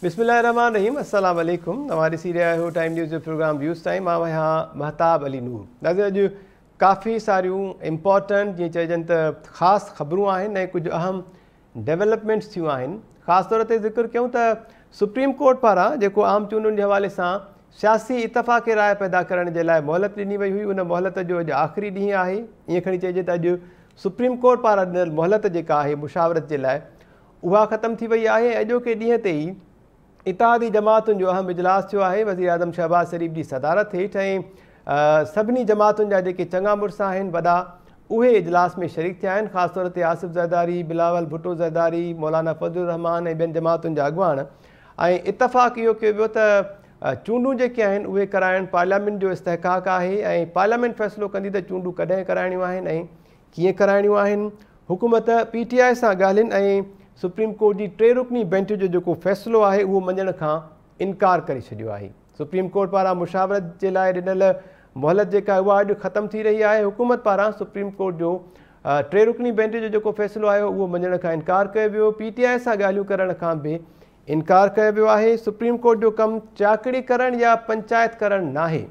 بسم الله الرحمٰن الرحيم السلام عليڪم اوهان ڏسي رهيا آهيو ٽائيم نيوز جو پروگرام ويوز ٽائيم مان آهيان مهتاب علي نور. ناظرين اڄ ڪافي ساريون امپارٽنٽ جيئن چئجن ته خاص خبرون آهن ۽ ڪجهه اهم ڊيولپمينٽس ٿيون آهن. خاص طور تي ذڪر ڪيون ته سپريم ڪورٽ پاران جيڪو عام چونڊن جي حوالي سان سياسي اتفاق راء پيدا ڪرڻ جي لاء مهلت ڏني وئي هئي ان مهلت جو اڄ آخري ڏينهن آهي. ائين کڻي چئجي ته اڄ سپريم ڪورٽ پاران ڏنل مهلت جيڪا آهي مشاورت جي لاء اها ختم ٿي وئي آهي ۽ اڄوڪي ڏينهن تي ئي اتحادي جماعتن جو اهم اجلاس ٿيو آهي. وزيراعظم شهباز شريف جي صدارت هيٺ ۽ سڀني جماعتن جا جيڪي چڱا مڙس آهن وڏا اهي اجلاس ۾ شريڪ ٿيا آهن. خاص طور تي آصف زرداري، بلاول ڀٽو زرداري، مولانا فضل الرحمان ۽ ٻين جماعتن جا اڳواڻ ۽ اتفاق اهو ڪيو ويو ته چونڊون جيڪي آهن اهي ڪرائڻ پارليامينٽ جو استحقاق آهي ۽ پارليامينٽ فيصلو ڪندي ته چونڊون ڪڏهن ڪرائڻيون آهن ۽ ڪيئن ڪرائڻيون آهن. حڪومت پي ٽي آء سان ڳالهين ۽ سپريم ڪورٽ جي ٽي رڪني بينچ جو جيڪو فيصلو آهي اهو مڃڻ کان انڪار ڪري ڇڏيو آهي. سپريم ڪورٽ پاران مشاورت جي لاء ڏنل مهلت جيڪا آهي اها اڄ ختم ٿي رهي آهي. حڪومت پاران سپريم ڪورٽ جو ٽي رڪني بينچ جو جيڪو فيصلو آيو اهو مڃڻ کان انڪار ڪيو ويو. پي ٽي آء سان ڳالهيون ڪرڻ کان به انڪار ڪيو ويو آهي. سپريم ڪورٽ جو ڪم چاڪڙي ڪرڻ يا پنچائت ڪرڻ ناهي.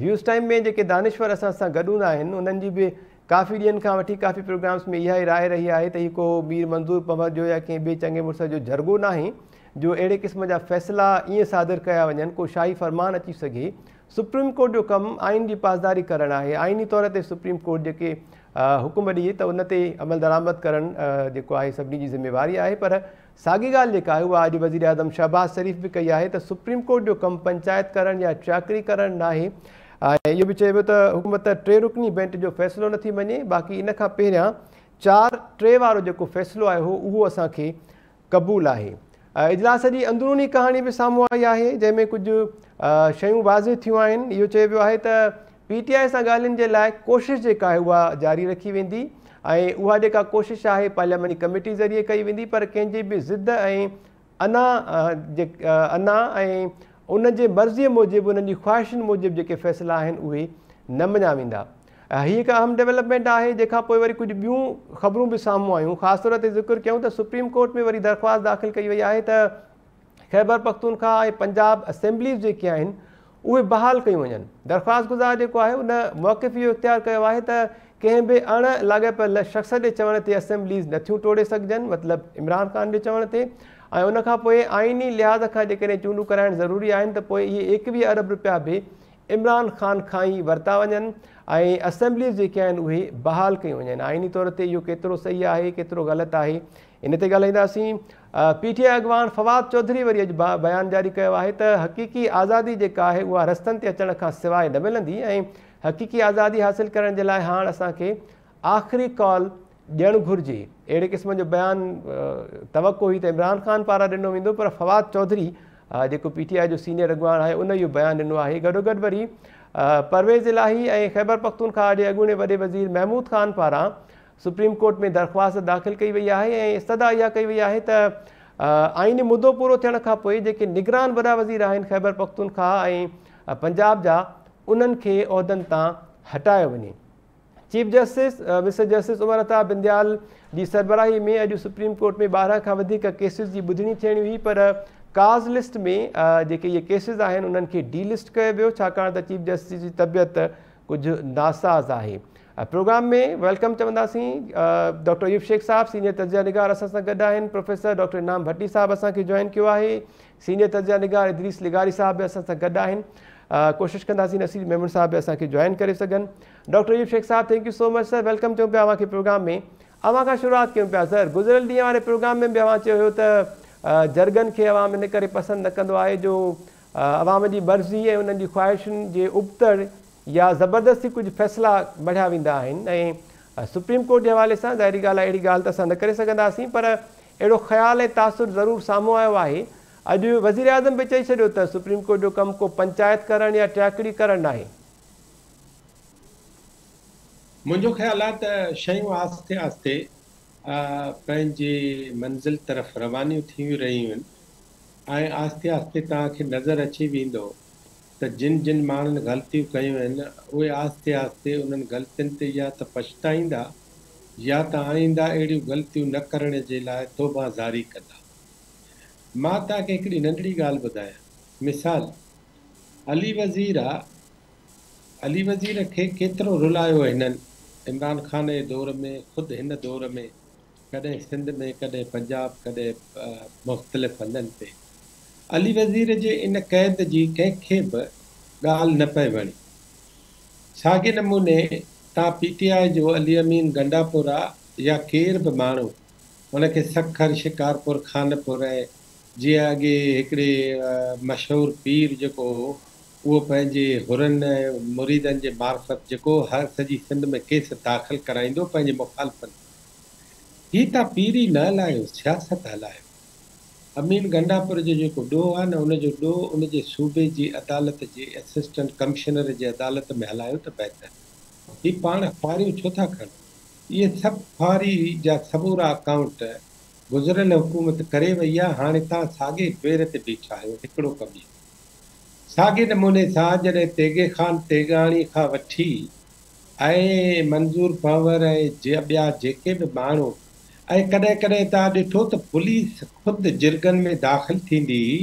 ويوز ٽائيم ۾ جيڪي دانشور اسان سان گڏ هوندا آهن انهن جي به ڪافي ڏينهن کان وٺي ڪافي پروگرامس ۾ اها ئي راء رهي آهي ته هي ڪو مير منظور پنهور جو يا ڪنهن ٻئي چڱي مڙس جو جرڳو ناهي جو اهڙي قسم جا فيصلا ائين صادر ڪيا وڃن ڪو شاهي فرمان اچي سگهي. سپريم ڪورٽ جو ڪم آئين جي پاسداري ڪرڻ آهي آئيني طور تي سپريم ڪورٽ جيڪي حڪم ڏئي ته ان تي عملدرآمد ڪرڻ جيڪو آهي سڀني جي ذميواري آهي پر ساڳي ڳالهه جيڪا آهي اها اڄ وزيراعظم شهباز شريف به ڪئي آهي ته سپريم ڪورٽ جو ڪم پنچائت ڪرڻ يا چاڪري ڪرڻ ناهي ۽ اهو به چيو ويو ته حڪومت ٽي رڪني بينچ جو فيصلو نٿي مڃي باقي ان کان پهريان 4-3 وارو جيڪو فيصلو آيو هو اهو اسان کي قبول آهي. اجلاس جي اندروني ڪهاڻي به سامهون آئي آهي جنهن ۾ ڪجهه شيون واضح ٿيون آهن. اهو چيو ويو آهي ته پي ٽي آء سان ڳالهين جي لاء ڪوشش جيڪا آهي اها جاري رکي ويندي ۽ اها جيڪا ڪوشش آهي پارلياماني ڪميٽي ذريعي ڪئي ويندي پر ڪنهن جي به ضد ۽ انا جي انا ۽ ان جي مرضي موجب انهن جي خواهشن موجب جيڪي فيصلا آهن اهي نه مڃيا ويندا. هي هڪ اهم ڊولپمينٽ آهي جنهن کان پوء وري ڪجهه ٻيون خبرون به سامهون آيون. خاص طور تي ذڪر ڪيون ته سپريم ڪورٽ ۾ وري درخواست داخل ڪئي وئي آهي ته خيبر پختونخواهه ۽ پنجاب اسيمبليز جيڪي آهن اهي بحال ڪيون وڃن. درخواست گذار جيڪو آهي ان موقف اهو اختيار ڪيو آهي ته ڪنهن به اڻ لاڳاپيل شخص جي چوڻ تي اسيمبليز نٿيون ٽوڙي سگهجن مطلب عمران خان جي چوڻ تي ۽ ان کان پوء آئيني لحاظ کان جيڪڏهن چونڊون ڪرائڻ ضروري آهن ته پوء اهي 21 ارب رپيا به عمران خان کان ئي ورتا وڃن ۽ اسيمبليز جيڪي آهن اهي بحال ڪيون وڃن. آئيني طور تي اهو ڪيترو صحيح آهي ڪيترو غلط آهي ان تي ڳالهائينداسين. پي ٽي آء اڳواڻ فواد چوڌري وري اڄ بيان جاري ڪيو آهي ته حقيقي آزادي جيڪا آهي اها رستن تي اچڻ کان سواء نه ملندي ۽ حقيقي آزادي حاصل ڪرڻ جي لاء هاڻ اسان کي آخري ڪال ڏيڻ گهرجي. اهڙي قسم جو بيان توقع هئي ته عمران خان پاران ڏنو ويندو پر فواد چوڌري جيڪو پي ٽي آء جو سينيئر اڳواڻ آهي ان اهو بيان ڏنو آهي. گڏوگڏ وري پرويز الاهي ۽ خيبرپختونخواهه جي اڳوڻي وڏي وزير محمود خان پاران سپريم ڪورٽ ۾ درخواست داخل ڪئي وئي آهي ۽ استدعا اها ڪئي وئي آهي ته آئيني مدو پورو ٿيڻ کان پوء جيڪي نگران وڏا وزير آهن خيبرپختونخواهه ۽ پنجاب جا انهن کي عهدن تان هٽايو وڃي. Chief justice mister justice Umar Ata Bandial جي سربراهي ۾ اڄ سپريم ڪورٽ ۾ 12 کان وڌيڪ ڪيسز جي ٻڌڻي ٿيڻي هئي پر ڪاز لسٽ ۾ جيڪي اهي ڪيسز آهن انهن کي ڊي لسٽ ڪيو ويو ڇاڪاڻ ته چيف جسٽس جي طبيعت ڪجهه ناساز آهي. پروگرام ۾ welcome چونداسين ڊاڪٽر ايوب شيخ صاحب سينيئر تجزيه نگار اسان سان گڏ آهن، پروفيسر ڊاڪٽر انعام ڀٽي صاحب اسان کي جوائن ڪيو آهي، سينيئر تجزيه نگار ادريس لغاري صاحب به اسان سان گڏ آهن، ڪوشش ڪنداسين نصير ميمڻ صاحب به اسان کي جوائن ڪري سگهن. ڊاڪٽر ايوب شيخ صاحب thank you so much sir, welcome چئون پيا اوهان کي پروگرام ۾. اوهان کان شروعات ڪيون پيا سر، گذريل ڏينهن واري پروگرام ۾ به اوهان چيو هيو ته جرڳن کي عوام ان ڪري پسند نه ڪندو آهي جو عوام جي مرضي ۽ انهن جي خواهشن جي ابتڙ يا زبردستي ڪجهه فيصلا مڙهيا ويندا آهن ۽ سپريم ڪورٽ جي حوالي سان ظاهري ڳالهه آهي اهڙي ڳالهه ته اسان نه ڪري سگهنداسين پر اهڙو خيال ۽ تاثر ضرور سامهون آيو آهي. اڄ وزيراعظم به چئي ڇڏيو ته سپريم ڪورٽ جو ڪم ڪو پنچائت ڪرڻ يا ٽياڪڙي ڪرڻ ناهي. منهنجو خيال آهي ته شيون آهستي آهستي پنهنجي منزل طرف روانيون ٿي رهيون آهن ۽ آهستي آهستي توهان کي نظر اچي ويندو ته جن جن ماڻهن غلطيون ڪيون آهن اهي آهستي آهستي انهن غلطين تي يا ته پڇتائيندا يا ته آئنده اهڙيون غلطيون نه ڪرڻ جي لاء توبه زاري ڪندا. مان توهان کي هڪڙي ننڍڙي ڳالهه ٻڌايان. مثال علي وزير آ، علي وزير کي ڪيترو رلايو هنن عمران خان جي دور ۾، خود هن دور ۾، ڪڏهن سنڌ ۾، ڪڏهن پنجاب، ڪڏهن مختلف هنڌن تي. علي وزير جي ان قيد جي ڪنهن کي به ڳالهه نه پئي وڻي. ساڳئي نموني تان پي ٽي آء جو علي امين گنڊاپور آ يا ڪير به ماڻهو ان کي سکر، شڪارپور، خانپور ۽ جيئن اڳي هڪڙي مشهور پير جيڪو هو اهو پنهنجي حرن ۽ مريدن جي معرفت جيڪو هر سڄي سنڌ ۾ ڪيس داخل ڪرائيندو پنهنجي مخالفن تي. هي تان پيري نه هلايو، سياست هلايو. امين گنڊاپور جو جيڪو ڏوهه آهي نه ان جو ڏوهه ان جي صوبي جي عدالت جي اسسٽنٽ ڪمشنر جي عدالت ۾ هلايو ته بهتر. هي پاڻ خواريون ڇو ٿا کڻن؟ اهي سڀ خواري جا سمورا اڪائونٽ گذريل حڪومت ڪري وئي آهي، هاڻي توهان ساڳئي پير تي بيٺا آهيو، هڪڙو ڪم اهو. ساڳئي نموني سان جڏهن تيغي خان تيغاڻي کان وٺي ۽ منظور پنهور ۽ ٻيا جيڪي به ماڻهو ۽ ڪڏهن ڪڏهن توهان ڏٺو ته پوليس خود جرڳن ۾ داخل ٿيندي هئي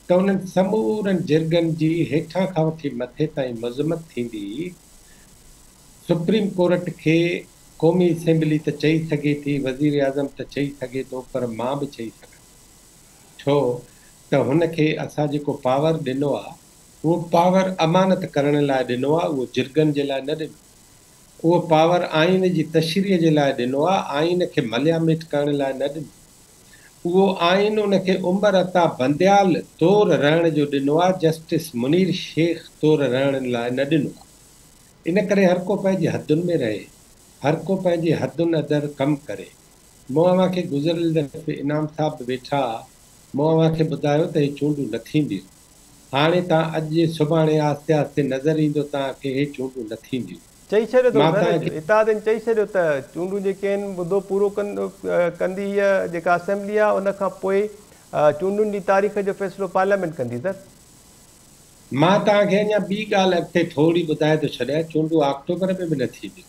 ته انهن سمورن جرڳن جي هيٺان کان وٺي مٿي تائين مذمت ٿيندي هئي. سپريم ڪورٽ کي قومي اسيمبلي ته چئي سگهي ٿي، وزيراعظم ته چئي سگهي ٿو پر مان به چئي سگهان ٿو. ڇو ته هن کي اسان جيڪو پاور ڏنو آ اهو پاور امانت ڪرڻ لاء ڏنو آ، اهو جرڳن جي لاء نه ڏنو. اهو پاور آئين جي تشريح جي لاء ڏنو آ، آئين کي ملياميٽ ڪرڻ لاء نه ڏنو. اهو آئين ان کي عمر عطا بنديال طور رهڻ جو ڏنو آ، جسٽس منير شيخ طور رهڻ لاء نه ڏنو آ. ان ڪري هر ڪو پنهنجي حدن ۾ رهي، هر ڪو پنهنجي حدن اندر ڪم ڪري. مون اوهان کي گذريل دفعي انعام صاحب به ويٺا ها، مون اوهان کي ٻڌايو ته هي چونڊون نه ٿينديون. هاڻي تان اڄ سڀاڻي آهستي آهستي نظر ايندو توهان کي هي چونڊون نه ٿينديون. چئي ڇڏيو اٿو مان سر توهان کي. اتحادين چئي ڇڏيو ته چونڊون جيڪي آهن مدو پورو ڪندي هيء جيڪا اسيمبلي آهي ان کان پوء چونڊن جي تاريخ جو فيصلو پارليامينٽ ڪندي سر. مان توهان کي اڃا ٻي ڳالهه اڳتي ٿوري ٻڌائي ٿو ڇڏيان چونڊون آڪٽوبر ۾ به نه ٿينديون.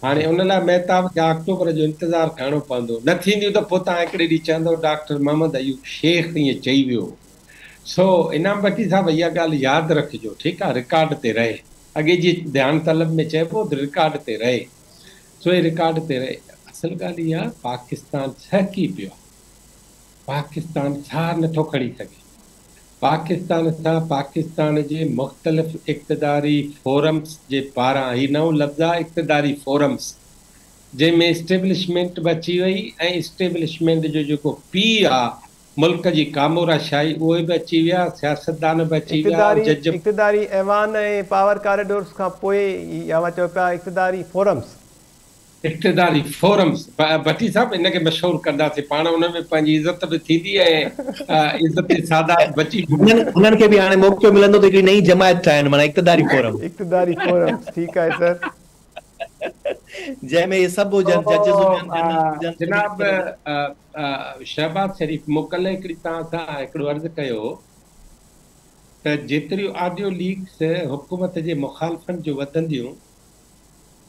هاڻي ان لاء مهتاب کي آڪٽوبر جو انتظار ڪرڻو پوندو. نه ٿينديون ته پوء توهان هڪڙي ڏينهن چوندؤ ڊاڪٽر محمد ايوب شيخ ائين چئي ويو هو. سو انعام ڀٽي صاحب اها ڳالهه ياد رکجو ٺيڪ آ رڪارڊ تي رهي. اڳي جيئن ڌيان طلب ۾ چئبو هو ته رڪارڊ تي رهي. سو هي رڪارڊ تي رهي. اصل ڳالهه اها پاڪستان سهڪي پيو آ. پاڪستان ساهه نٿو کڻي سگهي. پاڪستان سان پاڪستان جي مختلف اقتداري فورمز جي پاران هي نئون لفظ آ اقتداري فورمز جنهن ۾ اسٽيبلشمينٽ به اچي وئي ۽ اسٽيبلشمينٽ جو جيڪو پيء آ ملڪ جي ڪامورا شاهي اهي به اچي ويا سياستدان به اچي ويا اقتداري جج اقتداري ايوان ۽ پاور ڪاريڊورز کان پوء اوهان چئو پيا اقتداري فورمز. اقتداري فورمز، ڀٽي صاحب ان کي مشهور ڪنداسين پاڻ ان ۾ پنهنجي عزت به ٿيندي ۽ عزت سادات بچي به ويندي. انهن کي به هاڻي موقعو ملندو ته هڪڙي نئين جماعت ٺاهن معنيٰ اقتداري فورم. اقتداري فورمز ٺيڪ آهي سر. جنهن ۾ اهي سڀ هجن ججز هجن جنرلز هجن جناب شهباز شريف مون ڪلهه هڪڙي توهان سان هڪڙو عرض ڪيو هو ته جيتريون آڊيو ليڪس حڪومت جي مخالفن جون وڌنديون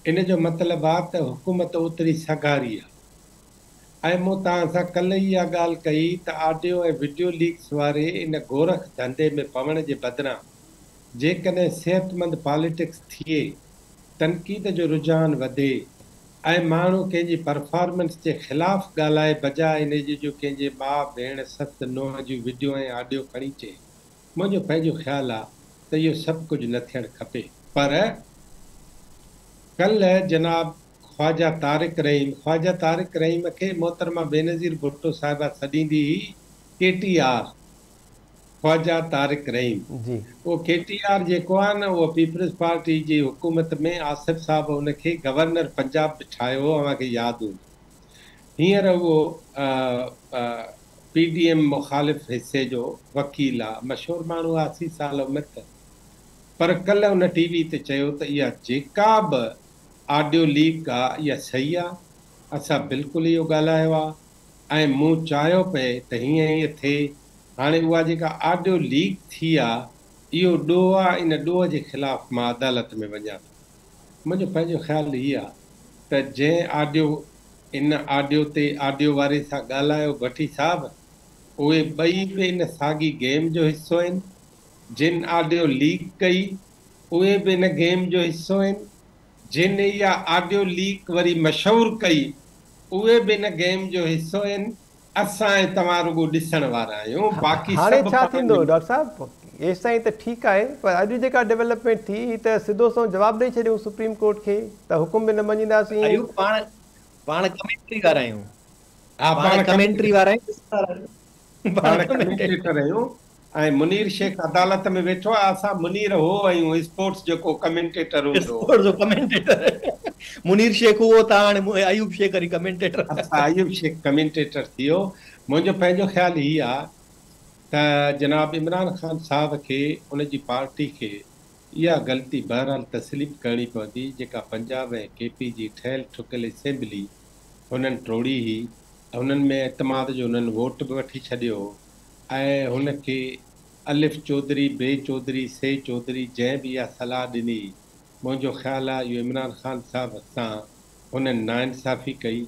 ان جو مطلب آ ته حڪومت اوتري سگهاري آ. ۽ مون توهان سان ڪلهه ئي اها ڳالهه ڪئي ته آڊيو ۽ وڊيو ليڪس واري ان گورک ڌنڌي ۾ پوڻ جي بدران جيڪڏهن صحتمند پاليٽڪس ٿئي، تنقيد جو رجحان وڌي ۽ ماڻهو ڪنهن جي پرفارمنس جي خلاف ڳالهائي بجاء ان جي جو ڪنهن جي ماء، ڀيڻ، سس، نونهن جون وڊيو ۽ آڊيو کڻي اچي. منهنجو پنهنجو خيال آ ته اهو سڀ ڪجهه نه ٿيڻ کپي. پر ڪلهه جناب خواجه طارق رحيم، خواجه طارق رحيم کي محترمه بينظير ڀٽو صاحبه سڏيندي هئي ڪي ٽي آر، خواجه طارق رحيم. اهو ڪي ٽي آر جيڪو آهي نه اهو پيپلز پارٽي جي حڪومت ۾ آصف صاحب ان کي گورنر پنجاب به ٺاهيو هو اوهان کي ياد هوندو. هينئر اهو پي ڊي ايم مخالف حصي جو وڪيل آ، مشهور ماڻهو آ، 80 سال عمر اٿس. پر ڪلهه ان ٽي وي تي چيو ته اها جيڪا به آڊيو ليڪ آ اها صحيح آ، اسان بلڪل اهو ڳالهايو آ ۽ مون چاهيو پئي ته هيئن هيئن ٿئي، هاڻي اها جيڪا آڊيو ليڪ ٿي آ اهو ڏوهه آ، ان ڏوهه جي خلاف مان عدالت ۾ وڃان ٿو. منهنجو پنهنجو خيال هي آ ته جنهن آڊيو ان آڊيو تي آڊيو واري سان ڳالهايو ڀٽي صاحب. اهي ٻئي به ان ساڳي گيم جو حصو آهن. جن آڊيو ليڪ ڪئي، اهي به ان گيم جو حصو آهن. جن اها آڊيو ليڪ وري مشهور ڪئي، اهي به ان گيم جو حصو آهن. اسان ۽ توهان رڳو ڏسڻ وارا آهيون، باقي هاڻي سڀ ڇا پاڻ ٿيندو ۾. ڊاڪٽر صاحب؟ ايستائين ته ٺيڪ آهي پر اڄ جيڪا ڊولپمينٽ ٿي هي ته سڌو سنئون جواب ڏئي ڇڏيائون سپريم ڪورٽ کي ته حڪم به نه مڃينداسين. ايوب پاڻ پاڻ ڪمينٽري وارا آهيون. ها پاڻ پاڻ ڪمينٽري وارا آهيون ڏسڻ وارا نه. پاڻ ڪمينٽيٽر آهيون ۽ منير شيخ عدالت ۾ ويٺو آهي اسان منير هو آهيون اسپورٽس جيڪو ڪمينٽيٽر هوندو هو. اسپورٽس جو ڪمينٽيٽر منير شيخ هو ته هاڻي ايوب شيخ وري ڪمينٽيٽر. اڇا ايوب شيخ ڪمينٽيٽر ٿي ويو. منهنجو پنهنجو خيال هي آ ته جناب عمران خان صاحب کي ان جي پارٽي کي اها غلطي بهرحال تسليم ڪرڻي پوندي جيڪا پنجاب ۽ ڪي پي جي ٺهيل ٺڪيل اسيمبلي هنن ٽوڙي هئي هنن ۾ اعتماد جو هنن ووٽ به وٺي ڇڏيو هو ۽ هن کي الف چوڌري، بي چوڌري، سي چوڌري جنهن به اها صلاح ڏني منهنجو خيال آهي اهو عمران خان صاحب سان هنن ناانصافي ڪئي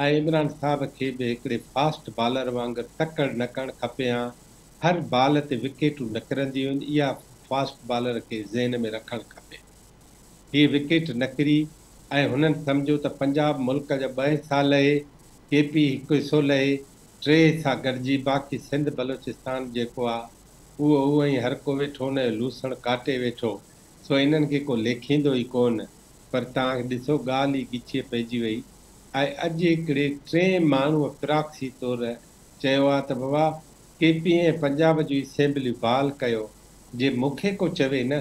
۽ عمران صاحب کي به هڪڙي فاسٽ بالر وانگر تڪڙ نه ڪرڻ کپي هان هر بال تي وڪيٽون نه ڪرنديون آهن اها فاسٽ بالر کي ذهن ۾ رکڻ کپي. هيء وڪيٽ نه ڪري ۽ هنن سمجهيو ته پنجاب ملڪ جا ٻه حصا لهي، ڪي پي هڪ حصو لهي، ٽي حصا گڏجي باقي سنڌ بلوچستان جيڪو آ اهو اهو ئي هر ڪو ويٺو ان جو لوسڻ ڪاٽي ويٺو سو انهن کي ڪو ليکيندو ئي ڪونه پر توهان ڏسو ڳالهه ئي ڳچيء پئجي وئي ۽ اڄ هڪڙي ٽئين ماڻهوء پراڪسي طور چيو آ ته بابا ڪي پي ۽ پنجاب جون اسيمبليون بحال ڪيو جي مون کي ڪو چوي نه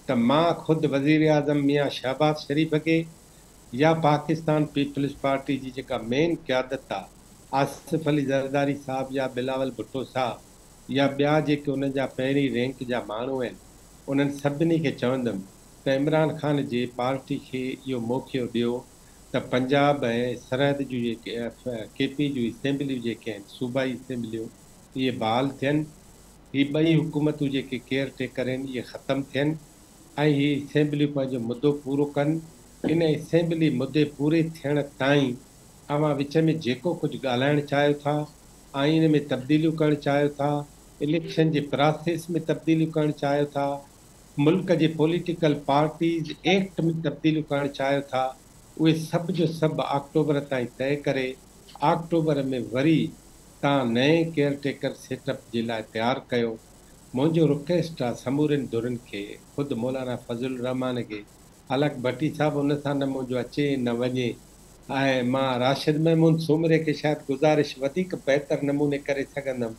ته مان خود وزيراعظم ميان شهباز شريف کي يا پاڪستان پيپلز پارٽي جي جيڪا مين قيادت آ آصف علي زرداري صاحب يا بلاول ڀٽو صاحب يا ٻيا جيڪي انهن جا پهرين رينڪ جا ماڻهو آهن انهن سڀني کي چوندم ته عمران خان جي پارٽي کي اهو موقعو ڏيو ته پنجاب ۽ سرحد جون جيڪي ڪي پي جون اسيمبليون جيڪي آهن صوبائي اسيمبليون اهي بحال ٿين هي ٻئي حڪومتون جيڪي ڪيئر ٽيڪر آهن اهي ختم ٿين ۽ هي اسيمبليون پنهنجو مدو پورو ڪن، ان اسيمبلي مدي پوري ٿيڻ تائين اوهان وچ ۾ جيڪو ڪجهه ڳالهائڻ چاهيو ٿا، آئين ۾ تبديليون ڪرڻ چاهيو ٿا، اليڪشن جي پراسيس ۾ تبديليون ڪرڻ چاهيو ٿا، ملڪ جي پوليٽيڪل پارٽيز ايڪٽ ۾ تبديليون ڪرڻ چاهيو ٿا، اهي سڀ جو سڀ آڪٽوبر تائين طئي ڪري آڪٽوبر ۾ وري توهان نئين ڪيئر ٽيڪر سيٽ اپ جي لاء تيار ڪيو. منهنجو رڪويسٽ آ سمورين ڌرين کي، خود مولانا فضل الرحمان کي، حالانڪ ڀٽي صاحب ان سان نه منهنجو اچي نه وڃي ۽ مان راشد محمود سومري کي شايد گذارش وڌيڪ بهتر نموني ڪري سگهندم،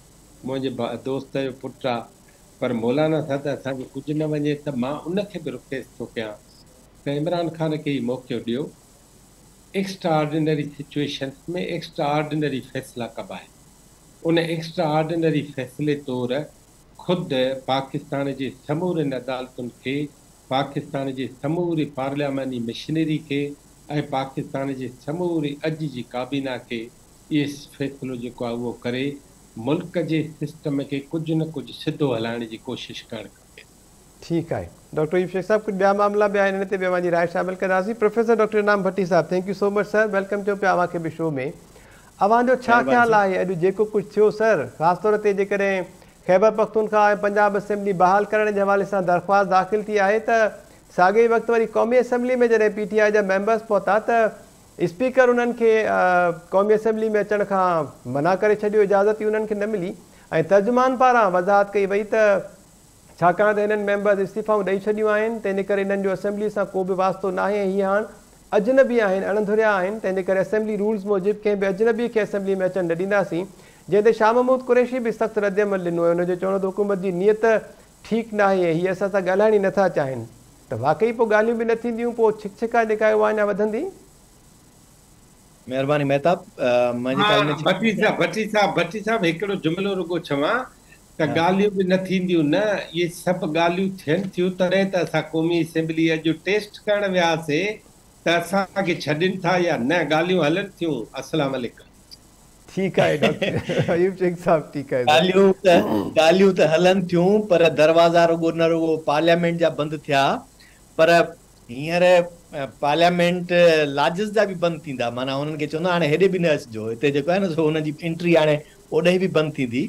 منهنجي دوست جو پٽ آ، پر مولانا سان ته اسان جو ڪجهه نه وڃي ته مان ان کي به رڪويسٽ ٿو ڪيان ته عمران خان کي هي موقعو ڏيو. Extra ordinary situations ۾ extra ordinary فيصلا ڪبا آهن. ان ايڪسٽرا آرڊينري فيصلي طور خود پاڪستان جي سمورين عدالتن کي، پاڪستان جي سموري پارلياماني مشنري کي ۽ پاڪستان جي سموري اڄ جي ڪابينا کي اهي فيصلو جيڪو آهي اهو ڪري ملڪ جي سسٽم کي ڪجهه نه ڪجهه سڌو هلائڻ جي ڪوشش ڪرڻ کپي. ٺيڪ آهي ڊاڪٽر ايوب شيخ صاحب ڪجهه ٻيا معاملا به آهن ان تي به اوهان جي راء شامل ڪنداسين پروفيسر ڊاڪٽر انعام ڀٽي صاحب thank you so much sir welcome چئون پيا اوهان کي به شو ۾ اوهان جو ڇا مهرباني خيال سر. آهي اڄ جيڪو ڪجهه ٿيو سر خاص طور تي جيڪڏهن خيبر پختونخوا ۽ پنجاب اسيمبلي بحال ڪرڻ جي حوالي سان درخواست داخل ٿي آهي ته ساڳئي وقت وري قومي اسيمبلي ۾ جڏهن پي ٽي آء جا ميمبرز پهتا ته اسپيڪر انهن کي قومي اسيمبلي ۾ اچڻ کان منع ڪري ڇڏيو اجازت ئي انهن کي نه ملي ۽ ترجمان پاران وضاحت ڪئي وئي ته ڇاڪاڻ ته هنن ميمبرز استعيفائون ڏئي ڇڏيون آهن، تنهن جي ڪري انهن جو اسيمبلي سان ڪو به واسطو ناهي ۽ هي هاڻ اجنبي آهن، اڻ ڌريا آهن، تنهن جي ڪري اسيمبلي رولز موجب ڪنهن به اجنبي کي اسيمبلي ۾ اچڻ نه ڏينداسين، جنهن تي شاهه محمود قريشي به سخت ردعمل ڏنو ۽ ان جو چوڻ هو ته حڪومت جي نيت ٺيڪ ناهي ۽ هي اسان سان ڳالهائڻ ئي نٿا چاهين ته واقعي پوء ڳالهيون به نه ٿينديون، پوء ڇڪ ڇڪان جيڪا آهي اها اڃا وڌندي. مهرباني مهتاب منهنجي خيال ۾ ڀٽي صاحب ڀٽي صاحب ڀٽي صاحب هڪڙو جملو رڳو چوان ته ڳالهيون به نه ٿينديون نه اهي سڀ ڳالهيون ٿين ٿيون تڏهن ته اسان قومي اسيمبلي اڄ ٽيسٽ ڪرڻ وياسي ته اسان کي ڇڏين ٿا يا نه ڳالهيون هلن ٿيون السلام عليڪم. ٺيڪ آهي ڊاڪٽر ايوب شيخ صاحب ٺيڪ آهي سر. ڳالهيون ته ڳالهيون ته هلن ٿيون پر دروازا رڳو نه رڳو پارليامينٽ جا بند ٿيا پر هينئر پارليامينٽ لاجز جا به بند ٿيندا معنيٰ انهن کي چوندا هاڻي هيڏي به نه اچجو هتي جيڪو آهي نه سو انهن جي انٽري هاڻي اوڏانهن به بند ٿيندي.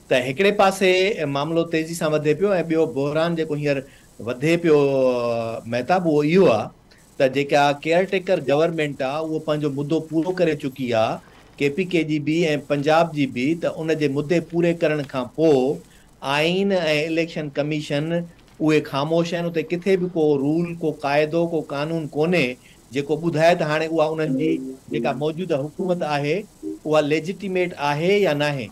ته هڪڙي پاسي معاملو تيزي سان وڌي پيو ۽ ٻيو بحران جيڪو هينئر وڌي پيو مهتاب اهو اهو آ ته جيڪا ڪيئر ٽيڪر گورنمينٽ آ اهو پنهنجو مدو پورو ڪري چڪي آ ڪي پي ڪي جي به ۽ پنجاب جي به ته ان جي مدي پوري ڪرڻ کان پو آئين ۽ اليڪشن ڪميشن اهي خاموش آهن اتي ڪٿي به ڪو رول ڪو قاعدو ڪو قانون ڪونهي جيڪو ٻڌائي ته هاڻي اها انهن جي جيڪا موجوده حڪومت آهي اها ليجٽيميٽ آهي يا ناهي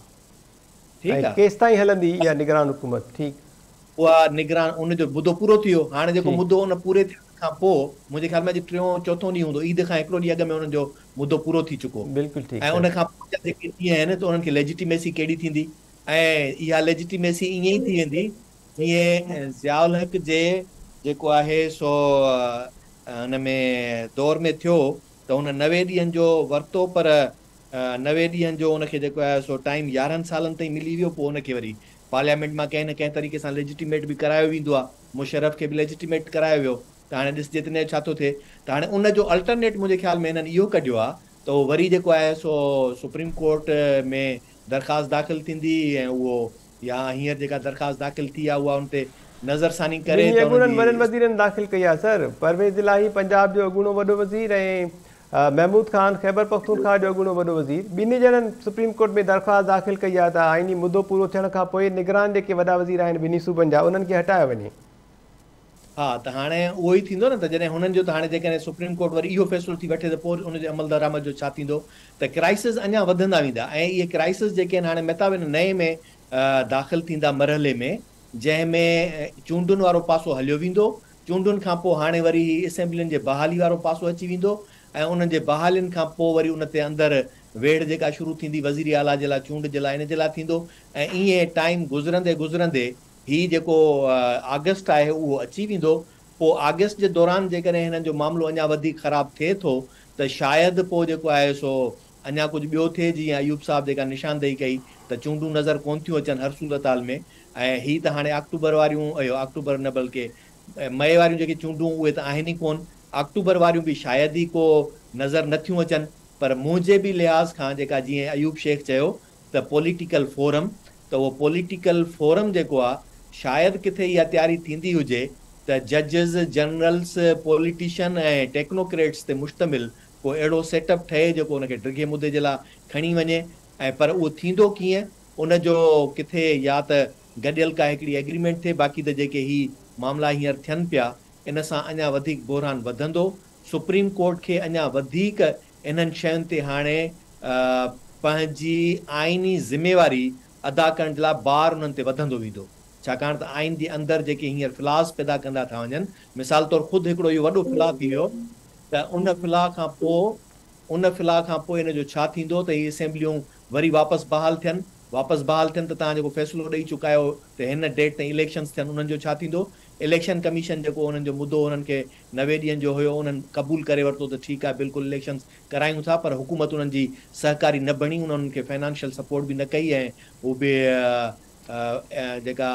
ٺيڪ آ. ۽ ڪيستائين هلندي اها نگران حڪومت ٺيڪ. اها نگران ان جو مدو پورو ٿي ويو هاڻي جيڪو مدو ان پوري ٿيڻ کان پو منهنجي خيال ۾ اڄ ٽيون چوٿون ڏينهن هوندو عيد کان هڪڙو ڏينهن اڳ ۾ انهن جو مدو پورو ٿي چڪو بلڪل ٺيڪ ۽ ان کان پو جا جيڪي ڏينهن آهن ته انهن کي ليجٽيميسي ڪهڙي ٿيندي ۽ اها ليجٽيميسي ائين ئي ٿي ويندي جيئن ضياء الحق جي جيڪو آهي سو ان ۾ دور ۾ ٿيو ته هن 90 ڏينهن جو ورتو پر 90 ڏينهن جو ان کي جيڪو آهي سو ٽائيم 11 سالن تائين ملي ويو پوء ان کي وري پارليامينٽ مان ڪنهن نه ڪنهن طريقي سان ليجٽيميٽ به ڪرايو ويندو آهي مشرف کي به ليجٽيميٽ ڪرايو ويو ته هاڻي ڏسجي ته ان جو ڇا ٿو ٿئي ته هاڻي ان جو الٽرنيٽ منهنجي خيال ۾ هنن اهو ڪڍيو آهي ته اهو وري جيڪو آهي سو سپريم ڪورٽ ۾ درخواست داخل ٿيندي ۽ اهو يا هينئر جيڪا درخواست داخل ٿي آهي اها ان تي نظرثاني ڪري ٻنهي ته انهن اڳوڻن وڏن جي وزيرن داخل ڪئي آهي سر پرويز الاهي پنجاب جو اڳوڻو وڏو وزير ۽ محمود خان خيبرپختونخواهه جو اڳوڻو وڏو وزير ٻنهي ڄڻن سپريم ڪورٽ ۾ درخواست داخل ڪئي آهي ته آئيني مدو پورو ٿيڻ کان پوء نگران جيڪي وڏا وزير آهن ٻنهي صوبن جا انهن کي هٽايو وڃي. ها ته هاڻي اهو ئي ٿيندو نه ته جڏهن هنن جو ته هاڻي جيڪڏهن سپريم ڪورٽ وري اهو فيصلو ٿي وٺي ته پوء ان جي عملدرآمد جو ڇا ٿيندو ته ڪرائسز اڃا وڌندا ويندا ۽ اهي ڪرائسز جيڪي آهن هاڻي مهتاب ان نئين ۾ داخل ٿيندا مرحلي ۾ جنهن ۾ چونڊن وارو پاسو هليو ويندو چونڊن کان پوء هاڻي وري هي اسيمبلين جي بحالي وارو پاسو اچي ويندو ۽ انهن جي بحالين کان پوء وري ان تي اندر ويڙهه جيڪا شروع ٿيندي وزير اعليٰ جي لاء چونڊ جي لاء ان جي لاء ٿيندو ۽ ائين ٽائيم گذرندي گذرندي هي جيڪو آگسٽ آهي اهو اچي ويندو، پوء آگسٽ جي دوران جيڪڏهن هنن جو معاملو اڃا وڌيڪ خراب ٿئي ٿو ته شايد پوء جيڪو آهي سو اڃا ڪجهه ٻيو ٿئي جيئن ايوب صاحب جيڪا نشاندهي ڪئي ته چونڊون نظر ڪونه ٿيون اچن هر صورتحال ۾ ۽ هي ته هاڻي آڪٽوبر واريون اهو آڪٽوبر نه بلڪه مئي واريون جيڪي چونڊون اهي ته آهن ئي ڪونه آڪٽوبر واريون به شايد ئي ڪو نظر نه ٿيون اچن پر منهنجي به لحاظ کان جيڪا جيئن ايوب شيخ چيو ته پوليٽيڪل فورم ته اهو پوليٽيڪل فورم جيڪو آ شايد ڪٿي اها تياري ٿيندي هجي ته ججز، جنرلز، پوليٽيشن ۽ ٽيڪنوڪريٽس تي مشتمل ڪو اهڙو سيٽ اپ ٺهي جيڪو ان کي ڊگهي مدي جي لا کڻي وڃي ۽ پر اهو ٿيندو ڪيئن ان جو ڪٿي يا ته گڏيل ڪا هڪڙي ايگريمينٽ ٿئي باقي ته جيڪي هي معاملا هينئر ٿين پيا ان سان اڃا وڌيڪ بحران وڌندو سپريم ڪورٽ کي اڃا وڌيڪ انهن شين تي هاڻي پنهنجي آئيني ذميواري ادا ڪرڻ جي لاء بار انهن تي وڌندو ويندو ڇاڪاڻ ته آئين جي اندر جيڪي هينئر فلاز پيدا ڪندا ٿا وڃن مثال طور خود هڪڙو اهو وڏو فلا ٿي ويو ته ان فلا کان پوء ان فلا کان پوء ان جو ڇا ٿيندو ته هي اسيمبليون وري واپس بحال ٿين واپس بحال ٿين ته توهان جيڪو فيصلو ڏئي چڪا آهيو ته هن ڊيٽ تائين اليڪشنز ٿين انهن جو ڇا ٿيندو اليڪشن ڪميشن جيڪو انهن جو مدو انهن کي 90 ڏينهن جو هيو انهن قبول ڪري ورتو ته ٺيڪ آهي بلڪل اليڪشنز ڪرايون ٿا پر حڪومت انهن جي سهڪاري نه بڻي انهن کي فنانشل سپورٽ به نه ڪئي ۽ هو به جيڪا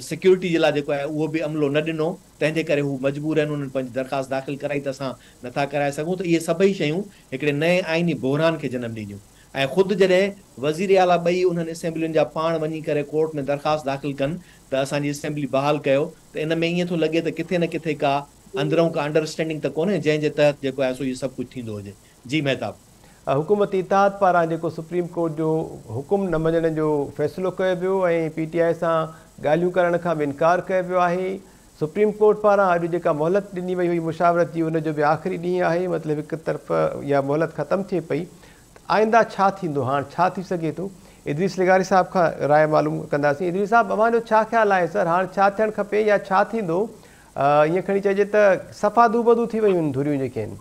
سيڪيورٽي جي لاء جيڪو آهي اهو به عملو نه ڏنو تنهن جي ڪري هو مجبور آهن انهن پنهنجي درخواست داخل ڪرائي ته اسان نٿا ڪرائي سگهون ته اهي سڀئي شيون هڪڙي نئين آئيني بحران کي جنم ڏينديون ۽ خود جڏهن وزير اعليٰ ٻئي انهن اسيمبلين جا پاڻ وڃي ڪري ڪورٽ ۾ درخواست داخل ڪن ته اسان جي اسيمبلي بحال ڪيو ته ان ۾ ائين ٿو لڳي ته ڪٿي نه ڪٿي ڪا اندرئون ڪا انڊراسٽينڊنگ ته ڪونهي جنهن جي تحت جيڪو آهي سو اهو سڀ ڪجهه ٿيندو هجي. جي مهتاب. حڪومتي اتحاد پاران جيڪو سپريم ڪورٽ جو حڪم نه مڃڻ جو فيصلو ڪيو ويو ۽ پي ٽي آء سان ڳالهيون ڪرڻ کان به انڪار ڪيو ويو آهي سپريم ڪورٽ پاران اڄ جيڪا مهلت ڏني وئي هئي مشاورت جي ان جو به آخري ڏينهن آهي مطلب هڪ طرف اها مهلت ختم ٿئي پئي ته آئنده ڇا ٿيندو هاڻ ڇا ٿي سگهي ٿو ادريس لغاري صاحب کان راء معلوم ڪنداسين ادريس صاحب اوهان جو ڇا خيال آهي سر هاڻ ڇا ٿيڻ کپي يا ڇا ٿيندو ائين کڻي چئجي ته صفا دوبدو ٿي ويون آهن ڌريون جيڪي آهن.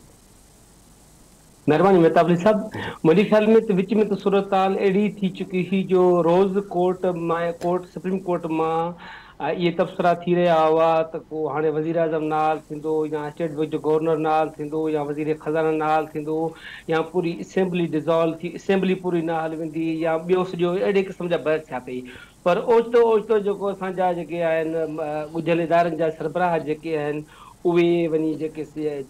مهرباني مهتاب علي صاحب منهنجي خيال ۾ ته وچ ۾ ته صورتحال اهڙي ٿي چڪي هئي جو روز ڪورٽ مان ڪورٽ سپريم ڪورٽ مان اهي تبصرا ٿي رهيا هئا ته ڪو هاڻي وزيراعظم نااهل ٿيندو يا اسٽيٽ بئنڪ جو گورنر نااهل ٿيندو يا وزير خزانه نااهل ٿيندو يا پوري اسيمبلي ڊزالو ٿي اسيمبلي پوري نااهل ويندي يا ٻيو سڄو اهڙي قسم جا بحث ٿيا پئي پر اوچتو اوچتو جيڪو اسان جا جيڪي آهن ڳجهن ادارن جا سربراهه جيڪي آهن اهي وڃي جيڪي